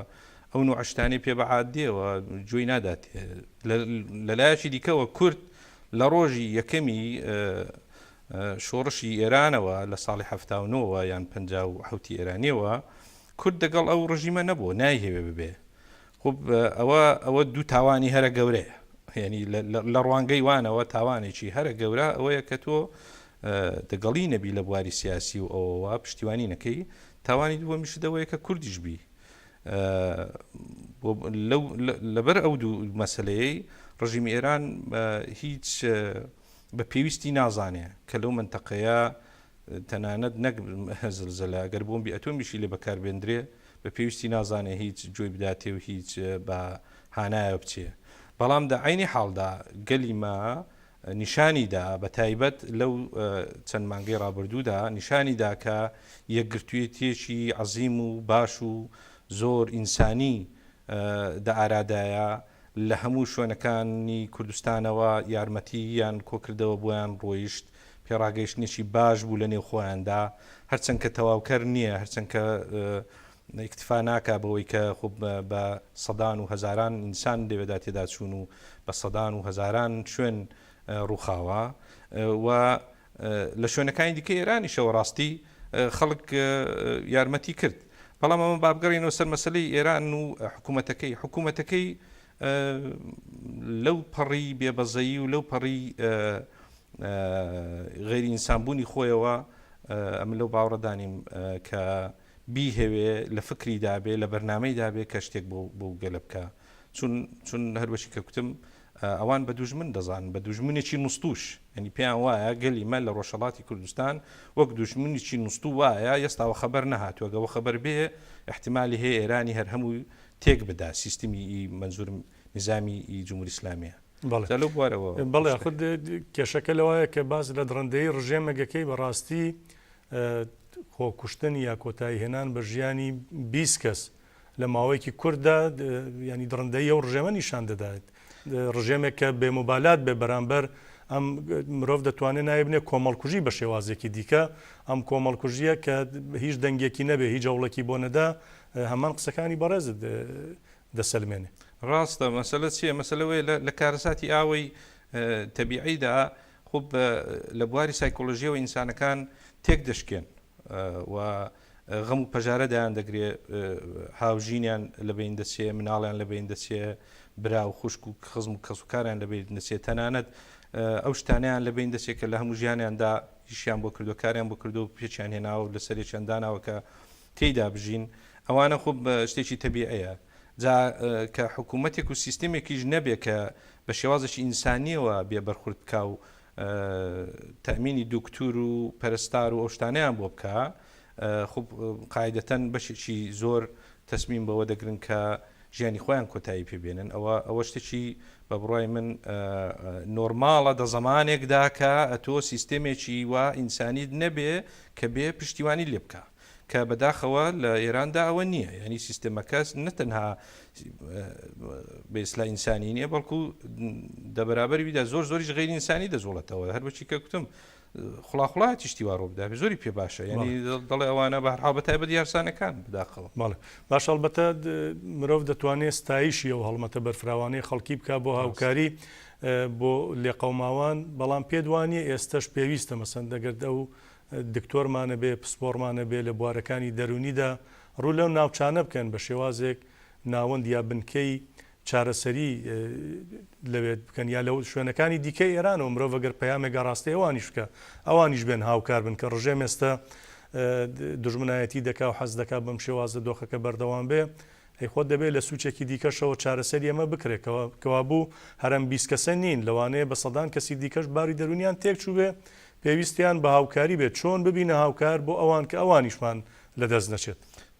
B: ئەو نوعە شتانەی پێ بە عادیەوە گوێی ناداتێ لەلایەکی دیکەوە کورد لە ڕۆژی یەکەمی شۆڕشی ئێرانەوە لە ساڵی هەفتاونەوە یان پ حوتی ئێرانیەوە کورد دەگەڵ ئەو ڕژیمە نەبوو نایهەوێ ببێ خب ئەوە ئەوە دوو تاوانی هەرە گەورەیە یعنی لە ڕوانگەی وانەوە تاوانێکی هەرە گەورە ئەوەیە کە تۆ دەگەڵی نەبی لە بواری سیاسی و ئەوەوە پشتیوانی نەکەی تاوانی دووەمیشت ئەوەیە کە کوردیش بی. لەبەر ئەو دوو مەسەلەیەی ڕژیمی ئێران هیچ بە پێویستی نازانێ کە لەو مەنتەقەیە تەنانەت نەک زلزلە گەر بۆمبی ئەتۆمیشی لێ بەکار بێندرێ بە پێویستی نازانێ هیچ گوێی بداتێ و هیچ بە هانایە بچێ بەڵام دە عەینی حاڵدا گەلی مە نیشانی دا بە تایبەت لەو چەند مانگەی ڕابردوودا نیشانی دا کە یەکگرتوویەتیەکی عەزیم و باش و زۆر ئینسانی دە ئارادایە لە هەموو شوێنەکانی کوردستانەوە یارمەتییان کۆکردەوە بۆیان ڕۆیشت، پێڕاگەیشتنێکی باش بوو لە نێو خۆیاندا، هەرچەند کە تەواوکەر نییە، هەرچەند کە ئیکتفا ناکا بەوەی کە خۆ بە سەدان و هەزاران ئینسان لەوێدا تێدا چوون و بە سەدان و هەزاران شوێن ڕووخاوە و لە شوێنەکانی دیکەی ئێرانیشەوە ڕاستی خەڵک یارمەتی کرد. بەڵام ئەمە با بگەڕێینەوە سەر مەسەلەی ئێران و حکوومەتەکەی. حکوومەتەکەی لەو پەڕی بێبەزەیی و لەو پەڕی غەیری ئینسانبوونی خۆیەوە ئەمن لەو باوەڕەدانیم کە بیهەوێ لە فکری دابێ لە بەرنامەی دابێ کە شتێک بۆ بۆ گەلە بکا چون چون هەروەکی کە کوتم ئەوان بە دوژمن دەزانن، بە دوژمنێکی نوستووش، یانی پێیان وایە گەلی مە لە ڕۆژهەڵاتی کوردستان وەک دوژمنێکی نوستوو وایە، ئێستا وەخەبەر نەهاتووە، گە وەخەبەر بێ ئیحتیمالی هەیە ئێرانی هەر هەمووی تێک بدا، سیستمی ئی مەنزوورم نیزامی ئی جمهوری ئیسلامییە.
A: بەڵێ.
B: جا لەو بوارەوە
A: بەڵێ خود کێشەکە لەوایە کە باس لە دڕندەیی ڕژێمێک ئەکەی بەڕاستی خۆکوشتن یا کۆتایی هێنان بە ژیانی 20 کەس لە ماوەیەکی کورتدا یانی دڕندەیی ئەو ڕژێمە نیشان دەدات. ڕژێمێک کە بێ موبالات بێ بەرامبەر ئەم مرۆڤ دەتوانێت ناوی بنێ کۆمەڵکوژی بە شێوازێکی دیکە ئەم کۆمەڵکوژیە کە هیچ دەنگێکی نەبێ هیچ هەوڵێکی بۆ نەدا هەمان قسەکانی بەڕێزت دەسەلمێنێ.
B: ڕاستە مەسەلە چییە مەسەلە وەیە لە کارەساتی ئاوەی تەبیعیدا خۆ لە بواری سایکۆلۆژیەوە ئینسانەکان تێک دەشکێن و غەم و پەژارە دایان دەگرێ، هاوژینیان لە بەین دەچێ، مناڵیان لە بەین دەچێ، برا و خوشک و خزم و کەسوکاریان لە بەین دەچێ، تەنانەت ئەو شتانەیان لە بەین دەچێ کە لە هەموو ژیانیاندا ئیشیان بۆ کردووە، کاریان بۆ کردووە و پێکیان هێناوە و لە سەرێکیان داناوە کە تێیدا بژین، ئەوانە خۆ شتێکی تەبیعیە. جا کە حکوومەتێک و سیستێمێکیش نەبێ کە بە شێوازێکی ئینسانییەوە بێ بەرخورد بکا و تەئمینی دوکتور و پەرستار و ئەو شتانەیان بۆ بکا خۆ قاعیدەتەن بەشێکی زۆر تەسمیم بەوە دەگرن کە ژیانی خۆیان کۆتایی پێ بێنن ئەوە ئەوە شتێکی بە بڕای من نۆرماڵە دە زەمانێکدا کە ئەتۆ سیستێمێکی وا ئینسانیت نەبێ کە بێ پشتیوانی لێ بکا کە بەداخەوە لە ئێراندا ئەوە نییە یعنی سیستەمەکە نە تەنها بە ئیسلا ئینسانی نییە بەڵکو دە بەرابەری ویدا زۆر زۆریش غەیری ئینسانی دەجوڵێتەوە هەر بەچی کە کوتم خڵاخڵایەتی شتی وا ڕوو بدات زۆری پێ باشە یعنی دەڵێ ئەوانە بە هەرحاڵ بە تایبەت یارسانەکان بداخەوە
A: بەڵێ باش ئەڵبەتە مرۆڤ دەتوانێت ستایشی ئەو هەڵمەتە بەرفراوانەی خەڵکی بکا بۆ هاوکاری بۆ لێقەوماوان بەڵام پێت وانییە ئێستەش پێویستە مەسەن دەگەرد ئەو دکتۆرمان هەبێ، پسپۆڕمان هەبێ لە بوارەکانی دەروونیدا ڕوو لەو ناوچانە بکەن بە شێوازێک ناوەند یا بنکەی چارەسەری لەوێ بکەن یا لە شوێنەکانی دیکەی ئێرانەوە مرۆڤ گەر پەیامێک ئاڕاستەی ئەوانیش بکا ئەوانیش بێن هاوکار بن کە ڕژێم ئێستا دوژمنایەتی دەکا و حەز دەکا بەم شێوازە دۆخەکە بەردەوام بێ ئەی خۆ دەبێ لە سوچێکی دیکەشەوە چارەسەری ئەمە بکرێ کەوابوو هەر ئەم 20 کەسە نین لەوانەیە بە سەدان کەسی دیکەش باری دەروونیان تێکچووبێ پێویستیان بە هاوکاری بێت، چۆن ببینە هاوکار بۆ ئەوان کە ئەوانیشمان لە دەست نەچێت؟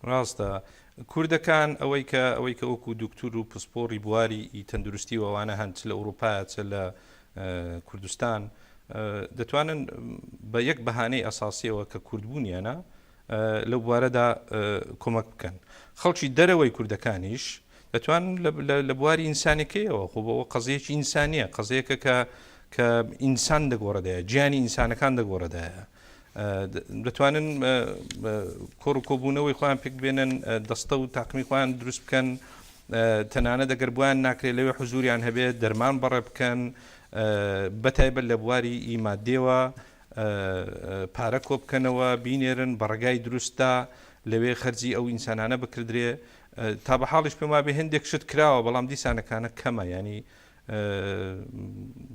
B: ڕاستە کوردەکان ئەوەی کە ئەوەی کە وەکوو دوکتور و پسپۆڕی بواری ئی تەندروستی و ئەوانە هەن چ لە ئوڕووپایە چ لە کوردستان دەتوانن بە یەک بەهانەی ئەساسییەوە کە کوردبوونیانە لەو بوارەدا کۆمەک بکەن. خەڵکی دەرەوەی کوردەکانیش دەتوانن لە بواری ئینسانەکەیەوە خۆ بەوە قەزیەکی ئینسانیە قەزیەکە کە کە ئینسان دەگۆڕدایە گیانی ئینسانەکان دەگۆڕدایە دەتوانن کۆڕ و کۆبوونەوەی خۆیان پێک بێنن دەستە و تاقمی خۆیان دروست بکەن تەنانەت ئەگەر بۆیان ناکرێت لەوێ حزوریان هەبێت دەرمان بەڕێ بکەن بەتایبەت لە بواری ئیمادێوە پارە کۆبکەنەوە بینێرن بە ڕێگای دروستدا لەوێ خەرجی ئەو ئینسانانە بکردرێ تا بە حاڵیش پێم وابێ هەندێک شت کراوە بەڵام دیسانەکانە کەمە ینی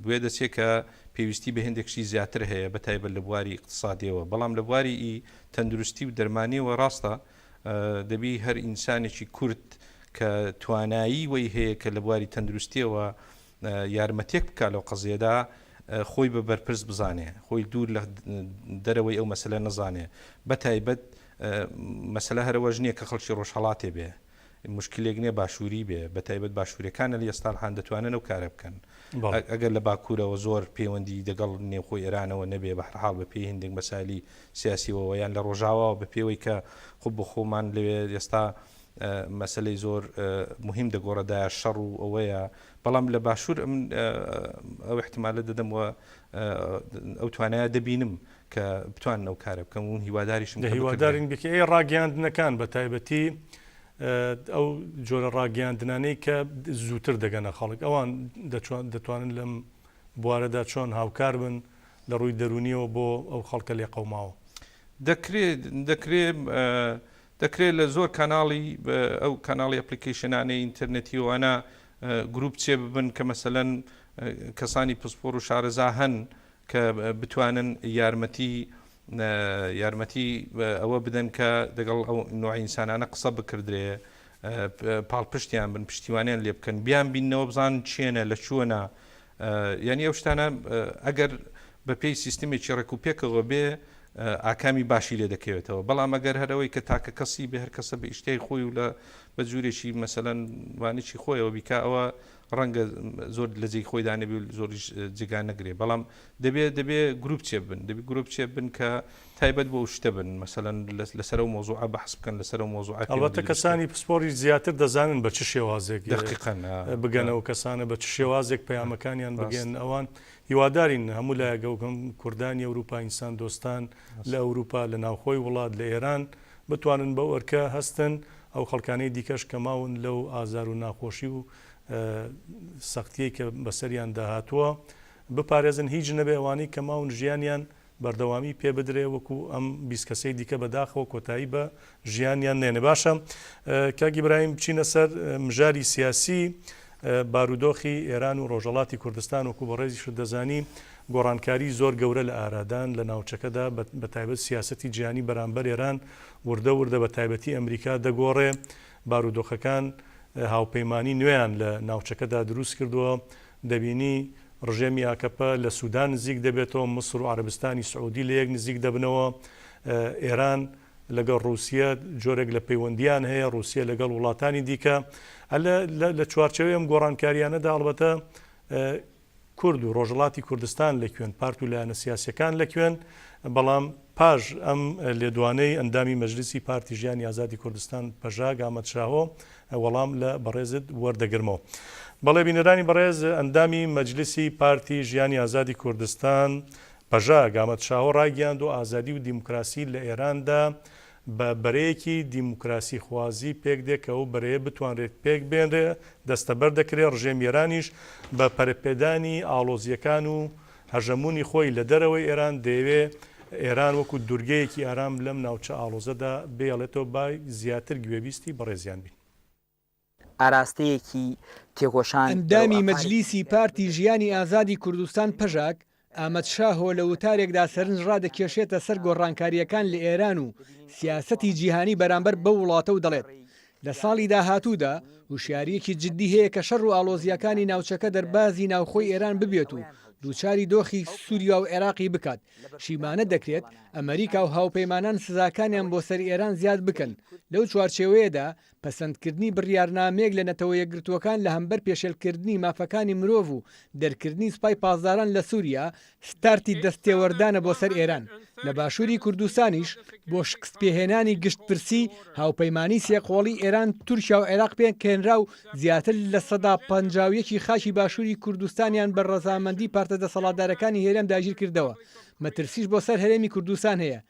B: وێ دەچێت کە پێویستی بە هەندێک شتی زیاتر هەیە بە تایبەت لە بواری اقتصادیەوە بەڵام لە بواری ئی تەندروستی و دەرمانیەوە ڕاستە. دەبی هەر ئینسانێکی کورد کە توانایی وەی هەیە کە لە بواری تەندروستیەوە یارمەتێک بکا لەو قەزیەدا خۆی بە بەرپرس بزانێ خۆی دوور لە دەرەوەی ئەو مەسەلە نەزانێ بە تایبەت مەسەلە هەرەوەش نییە کە خەڵکی ڕۆژهەڵاتێ بێ مشکلێک نییە باشووری بێ بە تایبەت باشوورەکانە لە ئێستالحان دەتوانن ئەو کارە بکەن ئەگەر لە باکوورەوە زۆر پەیوەندی دەگەڵ نێوخۆی ئێرانەوە نەبێ بە هەرحاڵ بە پێی هندێک مەسایلی سیاسیەوە یان لە ڕۆژاواوە بە پێوەی کە خۆ بۆ خۆمان لەوێ ئێستا مەسەلەی زۆر موهیم دەگۆڕەدایە شەڕ و ئەوەیە بەڵام لە باشوور ئەمن ئەو احتمالە دەدەم و ئەو توانایە دەبینم کە بتوانن ئەو کارە بکەم و هیواداریشم
A: کە هیوادارین بکە ئەی ڕاگەیاندنەکان بە تایبەتی ئەو جۆرە ڕاگەیاندنانەی کە زووتر دەگەنە خەڵک ئەوان دەتوانن لەم بوارەدا چۆن هاوکار بن لە ڕووی دەرونیەوە بۆ ئەو خەڵکە لێقەوماوە؟
B: دەکرێ دەکرێ دەکرێت لە زۆر کاناڵی ئەو کاناڵی ئەپلیکەیشنانەی ئینتەرنێتی و ئەوانە گروپ چێ ببن کە مەسەلەن کەسانی پسپۆر و شارەزا هەن کە بتوانن یارمەتی یارمەتی ئەوە بدەن کە دەگەڵ ئەو نوع ئینسانانە قسە بکردرێ پاڵپشتیان بن پشتیوانیان لێ بکەن بیان بینەوە بزان چێنە لە چوەنە یانی ئەو شتانە ئەگەر بە پێی سیستمێکی ڕێک و پێکەوە بێ ئاکامی باشی لێ دەکەوێتەوە بەڵام ئەگەر هەرەوەی کە تاکە کەسی بێ هەر کەسە بە ئیشتیای خۆی و لە بە جوورێکی مەسەلەن وانێکی خۆیەوە بیکا ئەوە ڕەنگە زۆر لە جێی خۆیدا نەبی و زۆریش جێگا نەگرێ بەڵام دەبێ دەبێ گروپ چێ بن دەبێ گروپ چێ بن کە تایبەت بۆ ئەو شتە بن مەسەلەن لەسەر ئەو مەوزوعە بەحس بکەن لەسەر ئەو مەوزوعە
A: پەیوەندی ئەڵبەتە
B: دروست بکەن.
A: کەسانی پسپۆڕیش زیاتر دەزانن بە چ شێوازێک
B: دەقیقەن
A: بگەنە ئەو کەسانە بە چ شێوازێک پەیامەکانیان
B: ڕاست.
A: بگەیەنن ئەوان هیوادارین هەموو لایەک ئەو هەم کوردانی ئەوروپا ئینسان دۆستان لە ئەوروپا لە ناوخۆی وڵات لە ئێران بتوانن بەو ئەرکە هەستن ئەو خەڵکانەی دیکەش کە ماون لەو ئازار و ناخۆشی و سەختیەی کە بەسەریاندا هاتووە بپارێزن هیچ نەبێ ئەوانەی کە ماون ژیانیان بەردەوامی پێ بدرێ وەکو ئەم 20 کەسەی دیکە بەداخەوە کۆتایی بە ژیانیان نێنێ باشە کاک ئیبراهیم بچینە سەر مژاری سیاسی بارودۆخی ئێران و ڕۆژهەڵاتی کوردستان وەکو بەڕێزیشت دەزانی گۆڕانکاری زۆر گەورە لە ئارادان لە ناوچەکەدا بە تایبەت سیاسەتی جیهانی بەرامبەر ئێران وردە وردە بە تایبەتی ئەمریکا دەگۆڕێ بارودۆخەکان هاوپەیمانی نوێیان لە ناوچەکەدا دروست کردووە دەبینی ڕژێمی ئاکەپە لە سودان نزیک دەبێتەوە، مسر و عەرەبستانی سعودی لە یەک نزیک دەبنەوە، ئێران لەگەڵ ڕوسیە جۆرێک لە پەیوەندیان هەیە، ڕوسیە لەگەڵ وڵاتانی دیکە. لە چوارچێوەی ئەم گۆڕانکاریانەدا ئەڵبەتە کورد و ڕۆژهەڵاتی کوردستان لە کوێن، پارت و لایەنە سیاسیەکان لە کوێن، بەڵام پاش ئەم لێدوانەی ئەندامی مەجلیسی پارتی ژیانی ئازادی کوردستان پەژاک ئامەد شاهۆ وەڵام لە بەڕێزت وەردەگرمەوە. بەڵێ بینەرانی بەڕێز ئەندامی مەجلیسی پارتی ژیانی ئازادی کوردستان پەژاک ئامەد شاهۆ ڕایگەیاندووە ئازادی و دیموکراسی لە ئێراندا بە بەرەیەکی دیموکراسی خوازی پێک دێ کە ئەو بەرەیە بتوانرێت پێک بێنرێ دەستەبەر دەکرێ ڕژێمی ئێرانیش بە پەرەپێدانی ئاڵۆزییەکان و هەژەموونی خۆی لە دەرەوەی ئێران دەیەوێ ئێران وەکو دورگەیەکی ئارام لەم ناوچە ئاڵۆزەدا بێڵێتەوە با زیاتر گوێبیستی بەڕێزیان بین.
E: ئاراستەیەکی تێکۆشان بەرەو
F: ئەندامی
E: ئاقارێکی
F: مەجلیسی
E: دیکە
F: پارتی
E: بدەن.
F: ژیانی ئازادی کوردستان پەژاک، ئامەد شاهۆ لە وتارێکدا سەرنج ڕادەکێشێتە سەر گۆڕانکارییەکان لە ئێران و سیاسەتی جیهانی بەرامبەر بەو وڵاتە و دەڵێت، لە ساڵی داهاتوودا هوشیارییەکی جددی هەیە کە شەڕ و ئاڵۆزییەکانی ناوچەکە دەربازی ناوخۆی ئێران ببێت و دووچاری دۆخی سووریا و عێراقی بکات. شیمانە دەکرێت ئەمەریکا و هاوپەیمانان سزاکانیان بۆ سەر ئێران زیاد بکەن. لەو چوارچێوەیەدا پەسەندکردنی بڕیارنامەیەک لە نەتەوە یەکگرتووەکان لە هەمبەر پێشێلکردنی مافەکانی مرۆڤ و دەرکردنی سوپای پاسداران لە سووریا ستارتی دەستتێوەردانە بۆ سەر ئێران لە باشووری کوردستانیش بۆ شکستپێهێنانی گشتپرسی هاوپەیمانی سێقۆڵی ئێران، تورکیا و عێراق پێکهێنرا و زیاتر 51% ی خاکی باشووری کوردستانیان بە ڕەزامەندی پارتە دەسەڵاتدارەکانی هەرێم داگیرکردەوە، مەترسیش بۆ سەر هەرێمی کوردستان هەیە.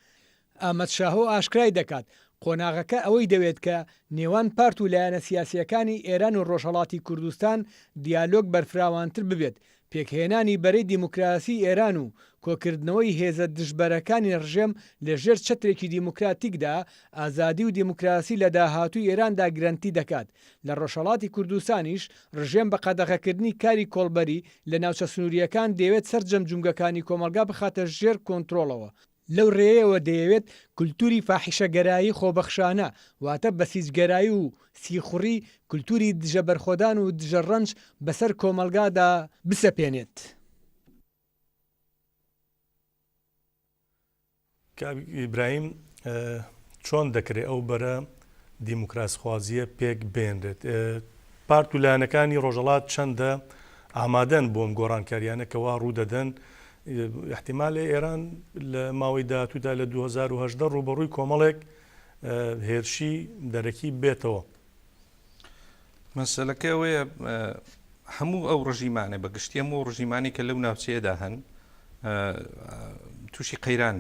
F: ئامەد شاهۆ ئاشکرای دەکات، قۆناغەکە ئەوەی دەوێت کە نێوان پارت و لایەنە سیاسییەکانی ئێران و ڕۆژهەڵاتی کوردستان دیالۆگ بەرفراوانتر ببێت، پێکهێنانی بەرەی دیموکراسیی ئێران و کۆکردنەوەی هێزە دژبەرەکانی ڕژێم لە ژێر چەترێکی دیموکراتیکدا، ئازادی و دیموکراسی لە داهاتووی ئێراندا گرەنتی دەکات. لە ڕۆژهەڵاتی کوردستانیش ڕژێم بە قەدەغەکردنی کاری کۆڵبەری لە ناوچە سنوورییەکان دەیەوێت سەرجەم جومگەکانی کۆمەڵگا بخاتە ژێر کۆنترۆڵەوە. لەو رێیەوە دەیەوێت کولتوری فاحیشەگەرایی خۆبەخشانە، واتە بەسیجگەرایی و سیخوڕی، کولتوری دژە بەرخۆدان و دژە رەنج بەسەر کۆمەڵگادا بسەپێنێت.
A: کاک ئیبراهیم چۆن دەکرێ ئەو بەرە دیموکراسخوازییە پێک بێنرێت؟ پارت و لایەنەکانی ڕۆژەڵات چەندە ئامادەن بۆ ئەم گۆڕانکاریانە کە وا ڕوو دەدەن؟ ئیحتیمالێ ئێران لە ماوەی داهاتوودا لە 2018 ڕووبەڕووی کۆمەڵێک هێرشی دەرەکی بێتەوە.
B: مەسەلەکە ئەوەیە هەموو ئەو ڕژیمانە بە گشتی هەموو ئەو ڕژیمانەی کە لەو ناوچەیەدا هەن تووشی قەیران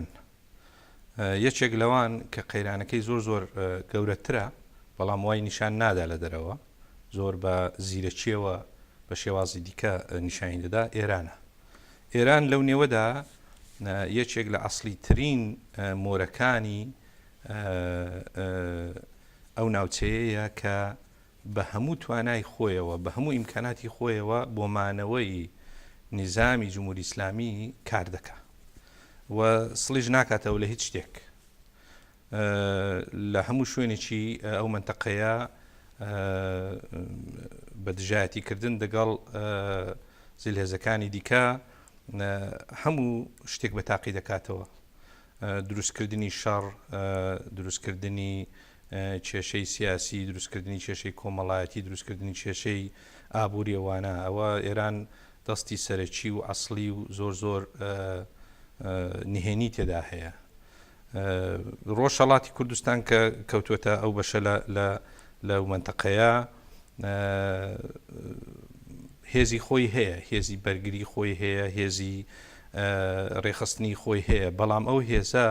B: یەکێک لەوان کە قەیرانەکەی زۆر زۆر گەورەترە بەڵام وای نیشان نادا لە دەرەوە زۆر بە زیرەکیەوە بە شێوازی دیکە نیشانی دەدا ئێرانە ئێران لەو نێوەدا یەکێک لە ئەسلی ترین مۆرەکانی ئەو ناوچەیەیە کە بە هەموو توانای خۆیەوە، بە هەموو ئیمکاناتی خۆیەوە بۆ مانەوەی نیزامی جمهوری ئیسلامی کار دەکا و سڵیش ناکاتەوە لە هیچ شتێک. لە هەموو شوێنێکی ئەو مەنتەقەیە بە دژایەتی کردن دەگەڵ زلهێزەکانی دیکە هەموو شتێک بە تاقی دەکاتەوە. دروستکردنی شەڕ، دروستکردنی کێشەی سیاسی، دروستکردنی کێشەی کۆمەڵایەتی، دروستکردنی کێشەی ئابووری ئەوانە، ئەوە ئێران دەستی سەرەکی و ئەسڵی و زۆر زۆر نهێنی تێدا هەیە. ڕۆژهەڵاتی کوردستان کە کەوتووەتە ئەو بەشە لە لەو مەنتەقەیە هێزی خۆی هەیە، هێزی بەرگری خۆی هەیە، هێزی ڕێکخستنی خۆی هەیە، بەڵام ئەو هێزە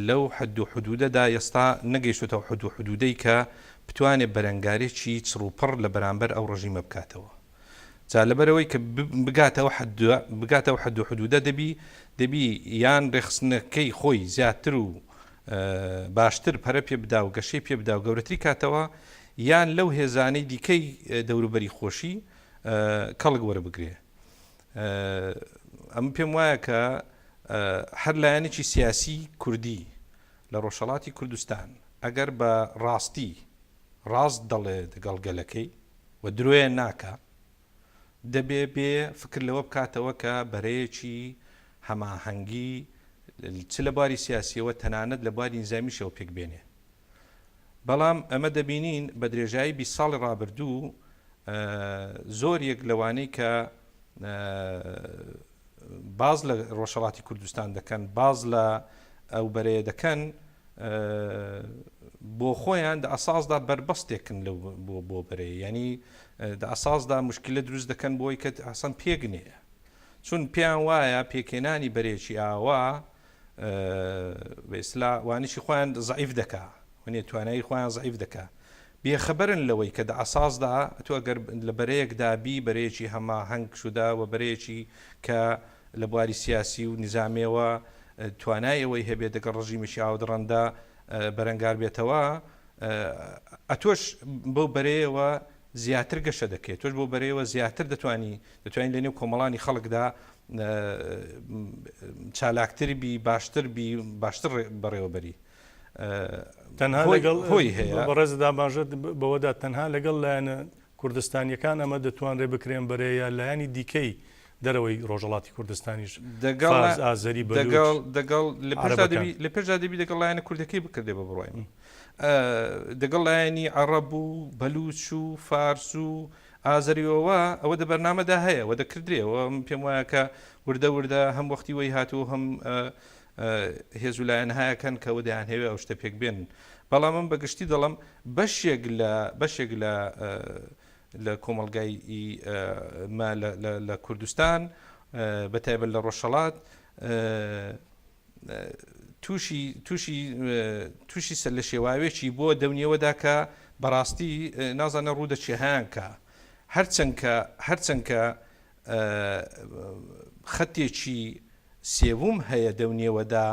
B: لەو حەد و حدودەدا ئێستا نەگەیشتۆتە ئەو حەد و حدودەی کە بتوانێت بەرەنگارێکی چڕوپڕ لە بەرامبەر ئەو ڕژیمە بکاتەوە. جا لەبەرئەوەی کە بگاتە ئەو حەدە بگاتە ئەو حەد و حدودە دەبی دەبی یان ڕێکخستنەکەی خۆی زیاتر و باشتر پەرە پێ بدا و گەشەی پێ بدا و گەورەتری کاتەوە یان لەو هێزانەی دیکەی دەوروبەری خۆشی کەڵک وەربگرێ. ئەمن پێم وایە کە هەر لایەنێکی سیاسی کوردی لە ڕۆژهەڵاتی کوردستان ئەگەر بە ڕاستی ڕاست دەڵێ دەگەڵ گەلەکەی و درۆیە ناکا دەبێ بێ فکر لەوە بکاتەوە کە بەرەیەکی هەماهەنگی چ لە بواری سیاسیەوە تەنانەت لە بواری نیزامیشەوە پێک بێنێ. بەڵام ئەمە دەبینین بە درێژایی 20 ساڵی ڕابردوو زۆر یەک لەوانەی کە باز لە ڕۆژهەڵاتی کوردستان دەکەن باز لە ئەو بەرەیە دەکەن بۆ خۆیان دە ئەساسدا بەربەستێکن لەو بۆ بۆ بەرەیە ینی دە ئەساسدا مشکلە دروست دەکەن بۆی کە ئاسان پێک نێ چون پێیان وایە پێکێنانی بەرێکی ئاوا بە ئیسلا وانیشی خۆیان زعیف دەکا وەنیە توانایی خۆیان زعیف دەکا بێخەبەرن لەوەی کە دە ئەساسدا تۆ ئەگەر لە بەرەیەکدا بی بەرەیەکی هەماهەنگ شدە و بەرەیەکی کە لە بواری سیاسی و نیزامیەوە توانای ئەوەی هەبێ دەگەڵ ڕژیمێکی ئاودڕەندە بەرەنگار بێتەوە ئەتۆش بەو بەرەیەوە زیاتر گەشە دەکەیت تۆش بۆ بەرەیەوە زیاتر دەتوانی دەتوانین لە نێو کۆمەڵانی خەڵکدا چالاکتر بی باشتر بی باشتر بەڕێوەبەری
A: تەنها لەگەڵ هۆی هەیە بەڕێزت ئاماژەت بەوەدا تەنها لەگەڵ لایەنە کوردستانیەکان ئەمە دەتوانرێت بکرێن بەرێ یا لایەنی دیکەی دەرەوەی ڕۆژەڵاتی کوردستانیش
B: دەگەڵ
A: فارس ئازەری بەلوچ
B: دەگەڵ دەگەڵ لە پێشدا
A: عەرەبەکان.
B: دەبی لە پێشدا دەبی دەگەڵ لایەنە کوردەکەی بکردێ بە بڕوای من دەگەڵ لایەنی عەڕەب و بەلوچ و فارس و ئازەری ئەوە ئەوە دە بەرنامەدا هەیە و دەکردرێ و من پێم وایە کە وردە وردە هەم وەختی وەی هاتوو هەم هێز و لایەن هەیەکەن کە ئەوە دەیانهەوێ ئەو شتە پێک بێنن بەڵام من بە گشتی دەڵێم بەشێک لە بەشێک لە لە کۆمەڵگای ما لە کوردستان بە تایبەت لە ڕۆژهەڵات تووشی تووشی تووشی سەر لە شێواوێکی بۆ دەونیەوەدا کە بەڕاستی نازانە ڕوو دەچێ هەیان کە هەرچەند کە هەرچەند کە خەتێکی سێوم هەیە دەونیەوەدا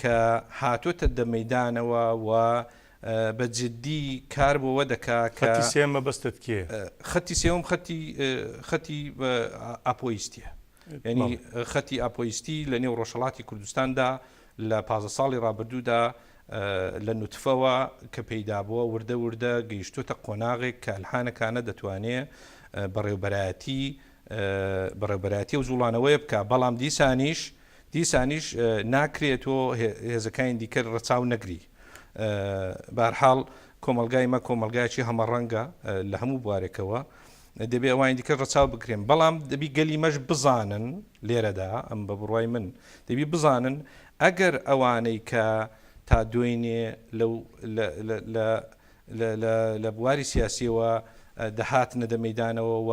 B: کە هاتۆتە دە مەیدانەوە و بە جدی کار بۆوە دەکا کە.
A: خەتی سێیەم مەبەستت کێیە؟
B: خەتی سێوەم خەتی خەتی ئاپۆیستیە. یعنی خەتی ئاپۆیستی لە نێو ڕۆژهەڵاتی کوردستاندا لە 15 ساڵی ڕابردوودا لە نوتفەوە کە پەیدا بووە وردە وردە گەیشتوتە قۆناغێک کە ئەلحانەکانە دەتوانێ بەڕێوبەرایەتی بەڕێوبەرایەتی و جوڵانەوەیە بکە بەڵام دیسانیش دیسانیش ناکرێ تۆ هێزەکانی دیکە ڕەچاو نەگری. بەهەرحاڵ کۆمەڵگای مە کۆمەڵگایەکی هەمەڕەنگە لە هەموو بوارێکەوە دەبێ ئەوانی دیکە ڕەچاو بکرێن بەڵام دەبی گەلی مەش بزانن لێرەدا ئەم بە بڕوای من دەبی بزانن ئەگەر ئەوانەی کە تا دوێنێ لەو لە لە بواری سیاسیەوە دەهاتنە دە مەیدانەوە و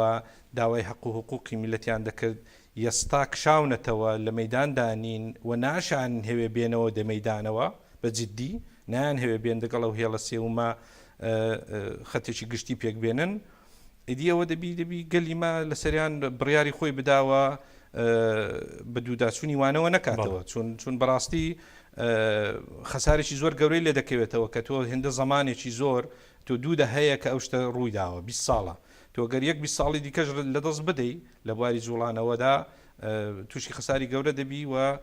B: داوای حەق و حقوقی میلەتیان دەکرد یستا کشاونەتەوە لە مەیداندا نین و ناشانهەوێ بێنەوە دە مەیدانەوە بە جدی نایانهەوێ بێن دەگەڵ ئەو هێڵە سێومە خەتێکی گشتی پێک بێنن ئیدی ئەوە دەبی دەبی گەلی مە لەسەریان بڕیاری خۆی بداوە بە دووداچوونی وانەوە نەکاتەوە چون چون بەڕاستی خەسارێکی زۆر گەورەی لێ دەکەوێتەوە کە تۆ هێندە زمانێکی زۆر تۆ دوو دەهەیە کە ئەو شتە ڕووی داوە 20 ساڵە تۆ گەر یەک 20 ساڵی دیکەش لەدەست بدەی لە بواری جوڵانەوەدا تووشی خەساری گەورە دەبی و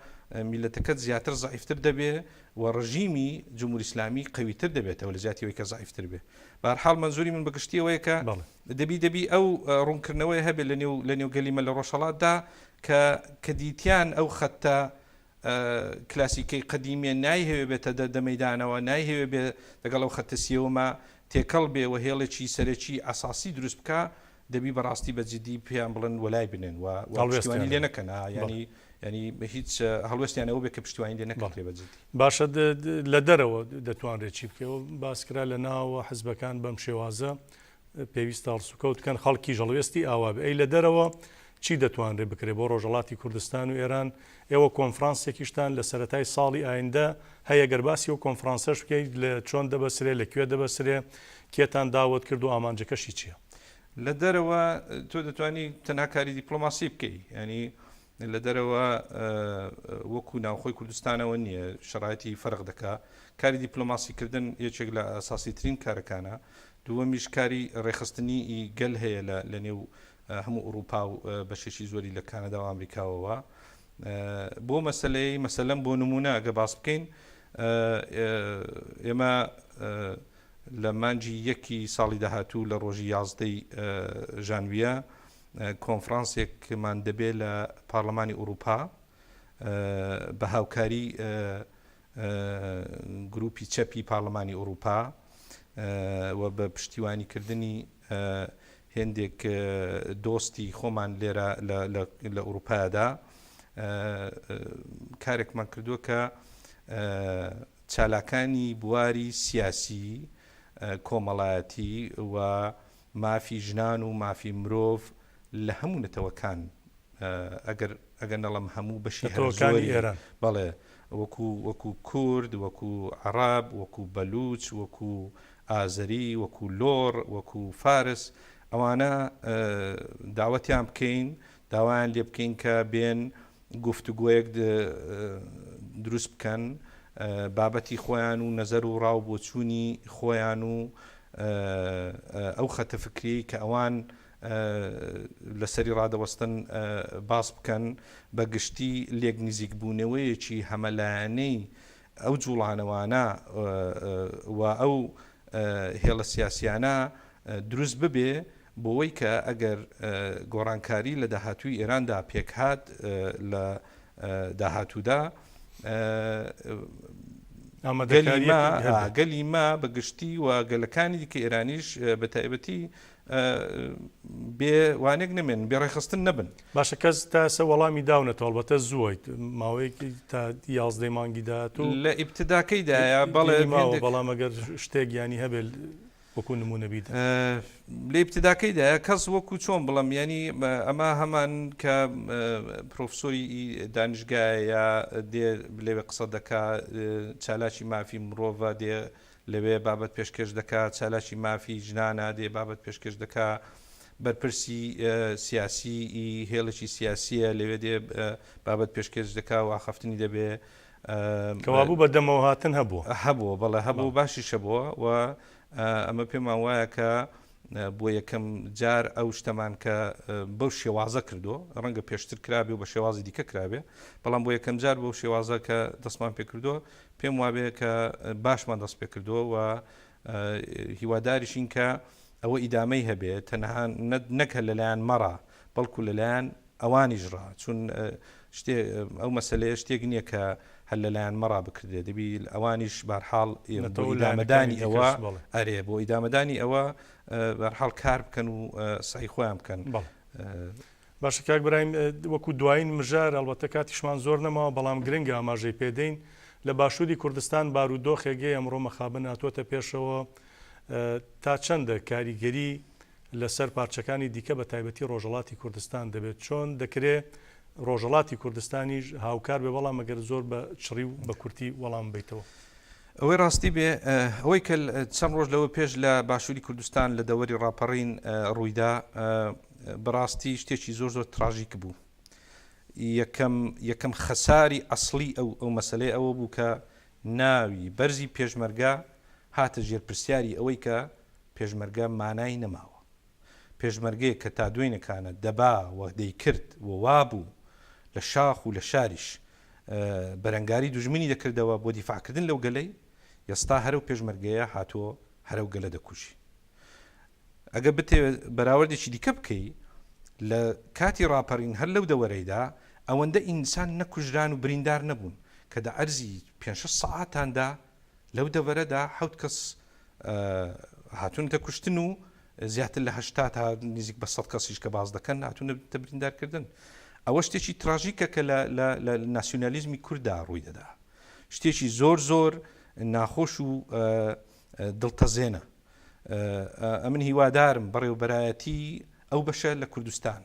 B: میلەتەکەت زیاتر زەعیفتر دەبێ و ڕژیمی جمهوری ئیسلامی قەویتر دەبێتەوە لە جیاتی ئەوەی کە زەعیفتر بێ. بەهەرحاڵ مەنزوری من بە گشتی ئەوەیە کە دەبی دەبی ئەو ڕوونکردنەوەی هەبێ لە نێو لە نێو گەلی مە لە ڕۆژهەڵاتدا کە کە دیتیان ئەو خەتە کلاسیکەی قەدیمیە نایهەوێ بێتە دە دە مەیدانەوە، نایهەوێ بێ دەگەڵ ئەو خەتە سیەوەمە تێکەڵ بێ و هێڵێکی سەرەکی ئەساسی دروست بکا، دەبی بەڕاستی بە جدی پێیان بڵێن وەلای بنێن و پشتیوانی لێ نەکەن یانی یانی هیچ هەڵوێستیان ئەوە بێ کە پشتیوانی لێ نەکرێ بە جدی.
A: باشە لە دەرەوە دەتوانرێت چی بکەێ؟ باس کرا لە ناوە حزبەکان بەم شێوازە پێویستە هەڵسوکەوت بکەن، خەڵکیش هەڵوێستی ئاوا بێ. ئەی لە دەرەوە چی دەتوانرێت بکرێت بۆ ڕۆژهەڵاتی کوردستان و ئێران؟ ئێوە کۆنفرانسێکیشتان لە سەرەتای ساڵی ئایندە هەیە، گەر باسی ئەو کۆنفرانسەش بکەیت لە چۆن دەبەسرێ، لە کوێ دەبەسرێ، کێتان داوەت کرد و ئامانجەکەشی چییە؟
B: لە دەرەوە تۆ دەتوانی تەنها کاری دیپلۆماسی بکەی، یانی لە دەرەوە وەکو ناوخۆی کوردستانەوە نییە، شەرایتی فەرق دەکا. کاری دیپلۆماسی کردن یەکێک لە ئەساسیترین کارەکانە. دووەمیش کاری ڕێکخستنی گەل هەیە لە نێو هەموو ئوڕووپا و بەشێکی زۆری لە کانەدا و ئامریکاوەوە. بۆ مەسەلەی مەسەلەن بۆ نموونە ئەگە باس بکەین ئێمە لە مانگی یەکی ساڵی داهاتوو لە ڕۆژی یازدەی ژانویە کۆنفرانسێکمان دەبێ لە پارلەمانی ئورووپا بە هاوکاری گروپی چەپی پارلەمانی ئورووپا و بە پشتیوانیکردنی هێندێک دۆستی خۆمان لێرە لە ئورووپادا کارێکمان کردووە کە چالاکانی بواری سیاسی، کۆمەڵایەتی و مافی ژنان و مافی مرۆڤ لە هەموو نەتەوەکان ئەگەر ئەگەر نەڵێم هەموو بەشی هەرە
A: نەتەوەکانی
B: زۆری
A: ئێران.
B: بەڵێ وەکو وەکو کورد وەکو عەڕەب وەکو بەلوچ وەکو ئازەری وەکو لۆڕ وەکو فارس ئەوانە داوەتیان بکەین داوایان لێ بکەین کە بێن گفتوگۆیەک دروست بکەن بابەتی خۆیان و نەزەر و ڕاو بۆچوونی خۆیان و ئەو خەتە فکریەی کە ئەوان لەسەری ڕادەوەستن باس بکەن، بە گشتی لێک نزیکبوونەوەیەکی هەمەلایەنەی ئەو جوڵانەوانە و ئەو هێڵە سیاسیانە دروست ببێ بۆوەی کە ئەگەر گۆڕانکاری لە داهاتووی ئێراندا پێکهات لە داهاتوودا گەلی مە بە گشتی و گەلەکانی دیکە ئێرانیش بە تایبەتی بێ وانێک نەمێنن، بێ ڕێکخستن نەبن.
A: باشە کەس تا ئێستا وەڵامی داونەتەوە ئەڵبەتە زووە ماوەیەکی تا یازدەی مانگی داهاتوو
B: لە ئیبتداکەیدایە بەڵێ
A: ماوە بەڵام ئەگەر شتێک یانی هەبێت وەکو نمونە بیدەن.
B: لە ئیبتداکەیدایە کەس وەکو چۆن بڵێم یانی ئەمە هەمان کە پرۆفسۆری دانیشگایە یا دێ لەوێ قسە دەکا چالاکی مافی مرۆڤە دێ لەوێ بابەت پێشکێش دەکا، چالاکی مافی ژنانە دێ بابەت پێشکێش دەکا، بەرپرسی سیاسی ی هێڵێکی سیاسییە لەوێ دێ بابەت پێشکێش دەکا و ئاخافتنی دەبێ.
A: کەوابوو بە دەمەوە هاتن هەبووە؟
B: هەبووە، بەڵێ هەبوو، باشیش هەبووە و ئەمە پێمان وایە کە. بۆ یەکەم جار ئەو شتەمان کە بەو شێوازە کردووە، ڕەنگە پێشتر کرابێ و بە شێوازی دیکە کرابێ، بەڵام بۆ یەکەم جار بەو شێوازە کە دەستمان پێ کردووە، پێم وابێ کە باشمان دەست پێ کردووە و هیواداریشین کە ئەوە ئیدامەی هەبێ، تەنها نەک هەر لەلایەن مەڕا، بەڵکو لەلایەن ئەوانیش ڕا، چون شتێ ئەو مەسەلەیە شتێک نییە کە هەر لەلایەن مەڕا بکردرێ، دەبی ئەوانیش بارحاڵ بۆ ئیدامەدانی ئەوە ئەرێ بۆ ئیدامەدانی ئەوە بارحاڵ کار بکەن و سەعی خۆیان بکەن.
A: باشە کاک برایم وەکو دوایین مژار ئەڵبەتە کاتیشمان زۆر نەماوە بەڵام گرنگە ئاماژەی پێدەین لە باشووری کوردستان بارودۆخێک هەیە ئەمڕۆ مەخابن هاتووەتە پێشەوە تا چەندە کاریگەری لەسەر پارچەکانی دیکە بە تایبەتی ڕۆژهەڵاتی کوردستان دەبێت، چۆن دەکرێ ڕۆژهەڵاتی کوردستانیش هاوکار بێ، بەڵام ئەگەر زۆر بە چڕی و بە کورتی وەڵام بەیتەوە.
B: ئەوەی ڕاستی بێ ئەوەی کە چەند ڕۆژ لەوە پێش لە باشووری کوردستان لە دەوەری ڕاپەڕین ڕوویدا بەڕاستی شتێکی زۆر زۆر تراژیک بوو. یەکەم یەکەم خەساری ئەسڵی ئەو ئەو مەسەلەیە ئەوە بوو کە ناوی بەرزی پێشمەرگە هاتە ژێر پرسیاری ئەوەی کە پێشمەرگە مانای نەماوە. پێشمەرگەیەک کە تا دوێنێکانە دەبا و دەیکرد و وابوو لە شاخ و لە شاریش بەرەنگاری دوژمنی دەکردەوە بۆ دیفاعکردن لەو گەلەی، ئێستا هەر ئەو پێشمەرگەیە هاتووە هەر ئەو گەلە دەکوژی. ئەگەر بتەوێت بەراوردێکی دیکە بکەی لە کاتی ڕاپەرین هەر لەو دەوەرەیدا ئەوەندە ئینسان نەکوژران و بریندار نەبوون کە دە عەرزی پێنج شەش سەعاتاندا لەو دەڤەرەدا حەوت کەس هاتوونەتە کوشتن و زیاتر لە 80 تا نزیک بە 100 کەسیش کە باز دەکەن هاتوونەتە بریندارکردن ئەوە شتێکی تراژیکە کە لە ناسیونالیزمی کورددا ڕووی دەدا شتێکی زۆر زۆر ناخۆش و دڵتەزێنە ئەمن هیوادارم بەڕێوبەرایەتی ئەو بەشە لە کوردستان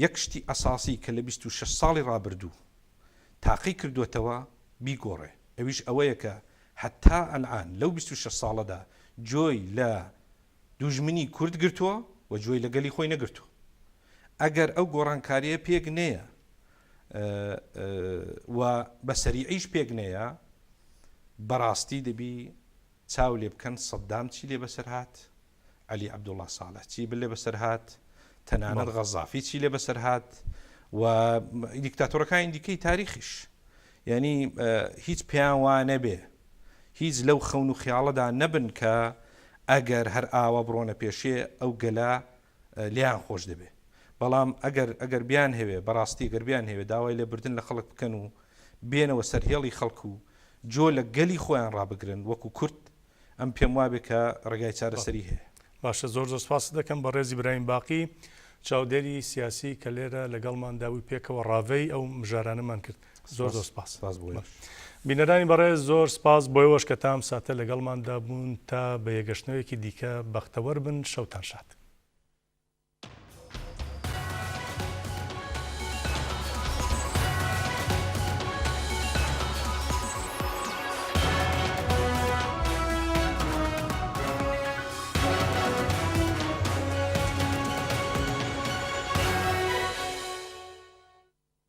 B: یەک شتی ئەساسی کە لە 26 ساڵی ڕابردوو تاقی کردووەتەوە بیگۆڕێ، ئەویش ئەوەیە کە هەتا ئەلعان لەو 26 ساڵەدا جۆی لە دوژمنی کورد گرتووە و جۆی لە گەلی خۆی نەگرتووە. ئەگەر ئەو گۆڕانکارییە پێک نەیە و بە سەریعیش پێک نەیە بەڕاستی دەبی چاو لێ بکەن سەدام چی لێ بەسەر هات، عەلی عەبدوڵا ساڵح چی لێ بەسەر هات، تەنانەت غەزافی چی لێ بەسەر هات و دیکتاتۆرەکانی دیکەی تاریخیش. یعنی هیچ پێیان وا نەبێ، هیچ لەو خەون و خیاڵەدا نەبن کە ئەگەر هەر ئاوا بڕۆنە پێشێ ئەو گەلە لێیان خۆش دەبێ. بەڵام ئەگەر ئەگەر بیانهەوێ بەڕاستی گەر بیانهەوێ داوای لێبوردن لە خەڵک بکەن و بێنەوە سەر هێڵی خەڵک و جۆ لە گەلی خۆیان ڕابگرن وەکو کورد ئەم پێم وابێ کە ڕێگای چارەسەری هەیە.
A: باشە زۆر زۆر سپاست دەکەم بەڕێز ئیبراهیم باقی چاودێری سیاسی کە لێرە لەگەڵماندا بووی پێکەوە ڕاڤەی ئەو مژارانەمان کرد زۆر زۆر سپاس.
B: سپاس بۆ ئێوەش.
A: بینەرانی بەڕێز زۆر سپاس بۆ ئێوەش کە تا ئەم ساتە لەگەڵماندا بوون تا بە یەکگەشتنەوەیەکی دیکە بەختەوەر بن شەوتان شاد.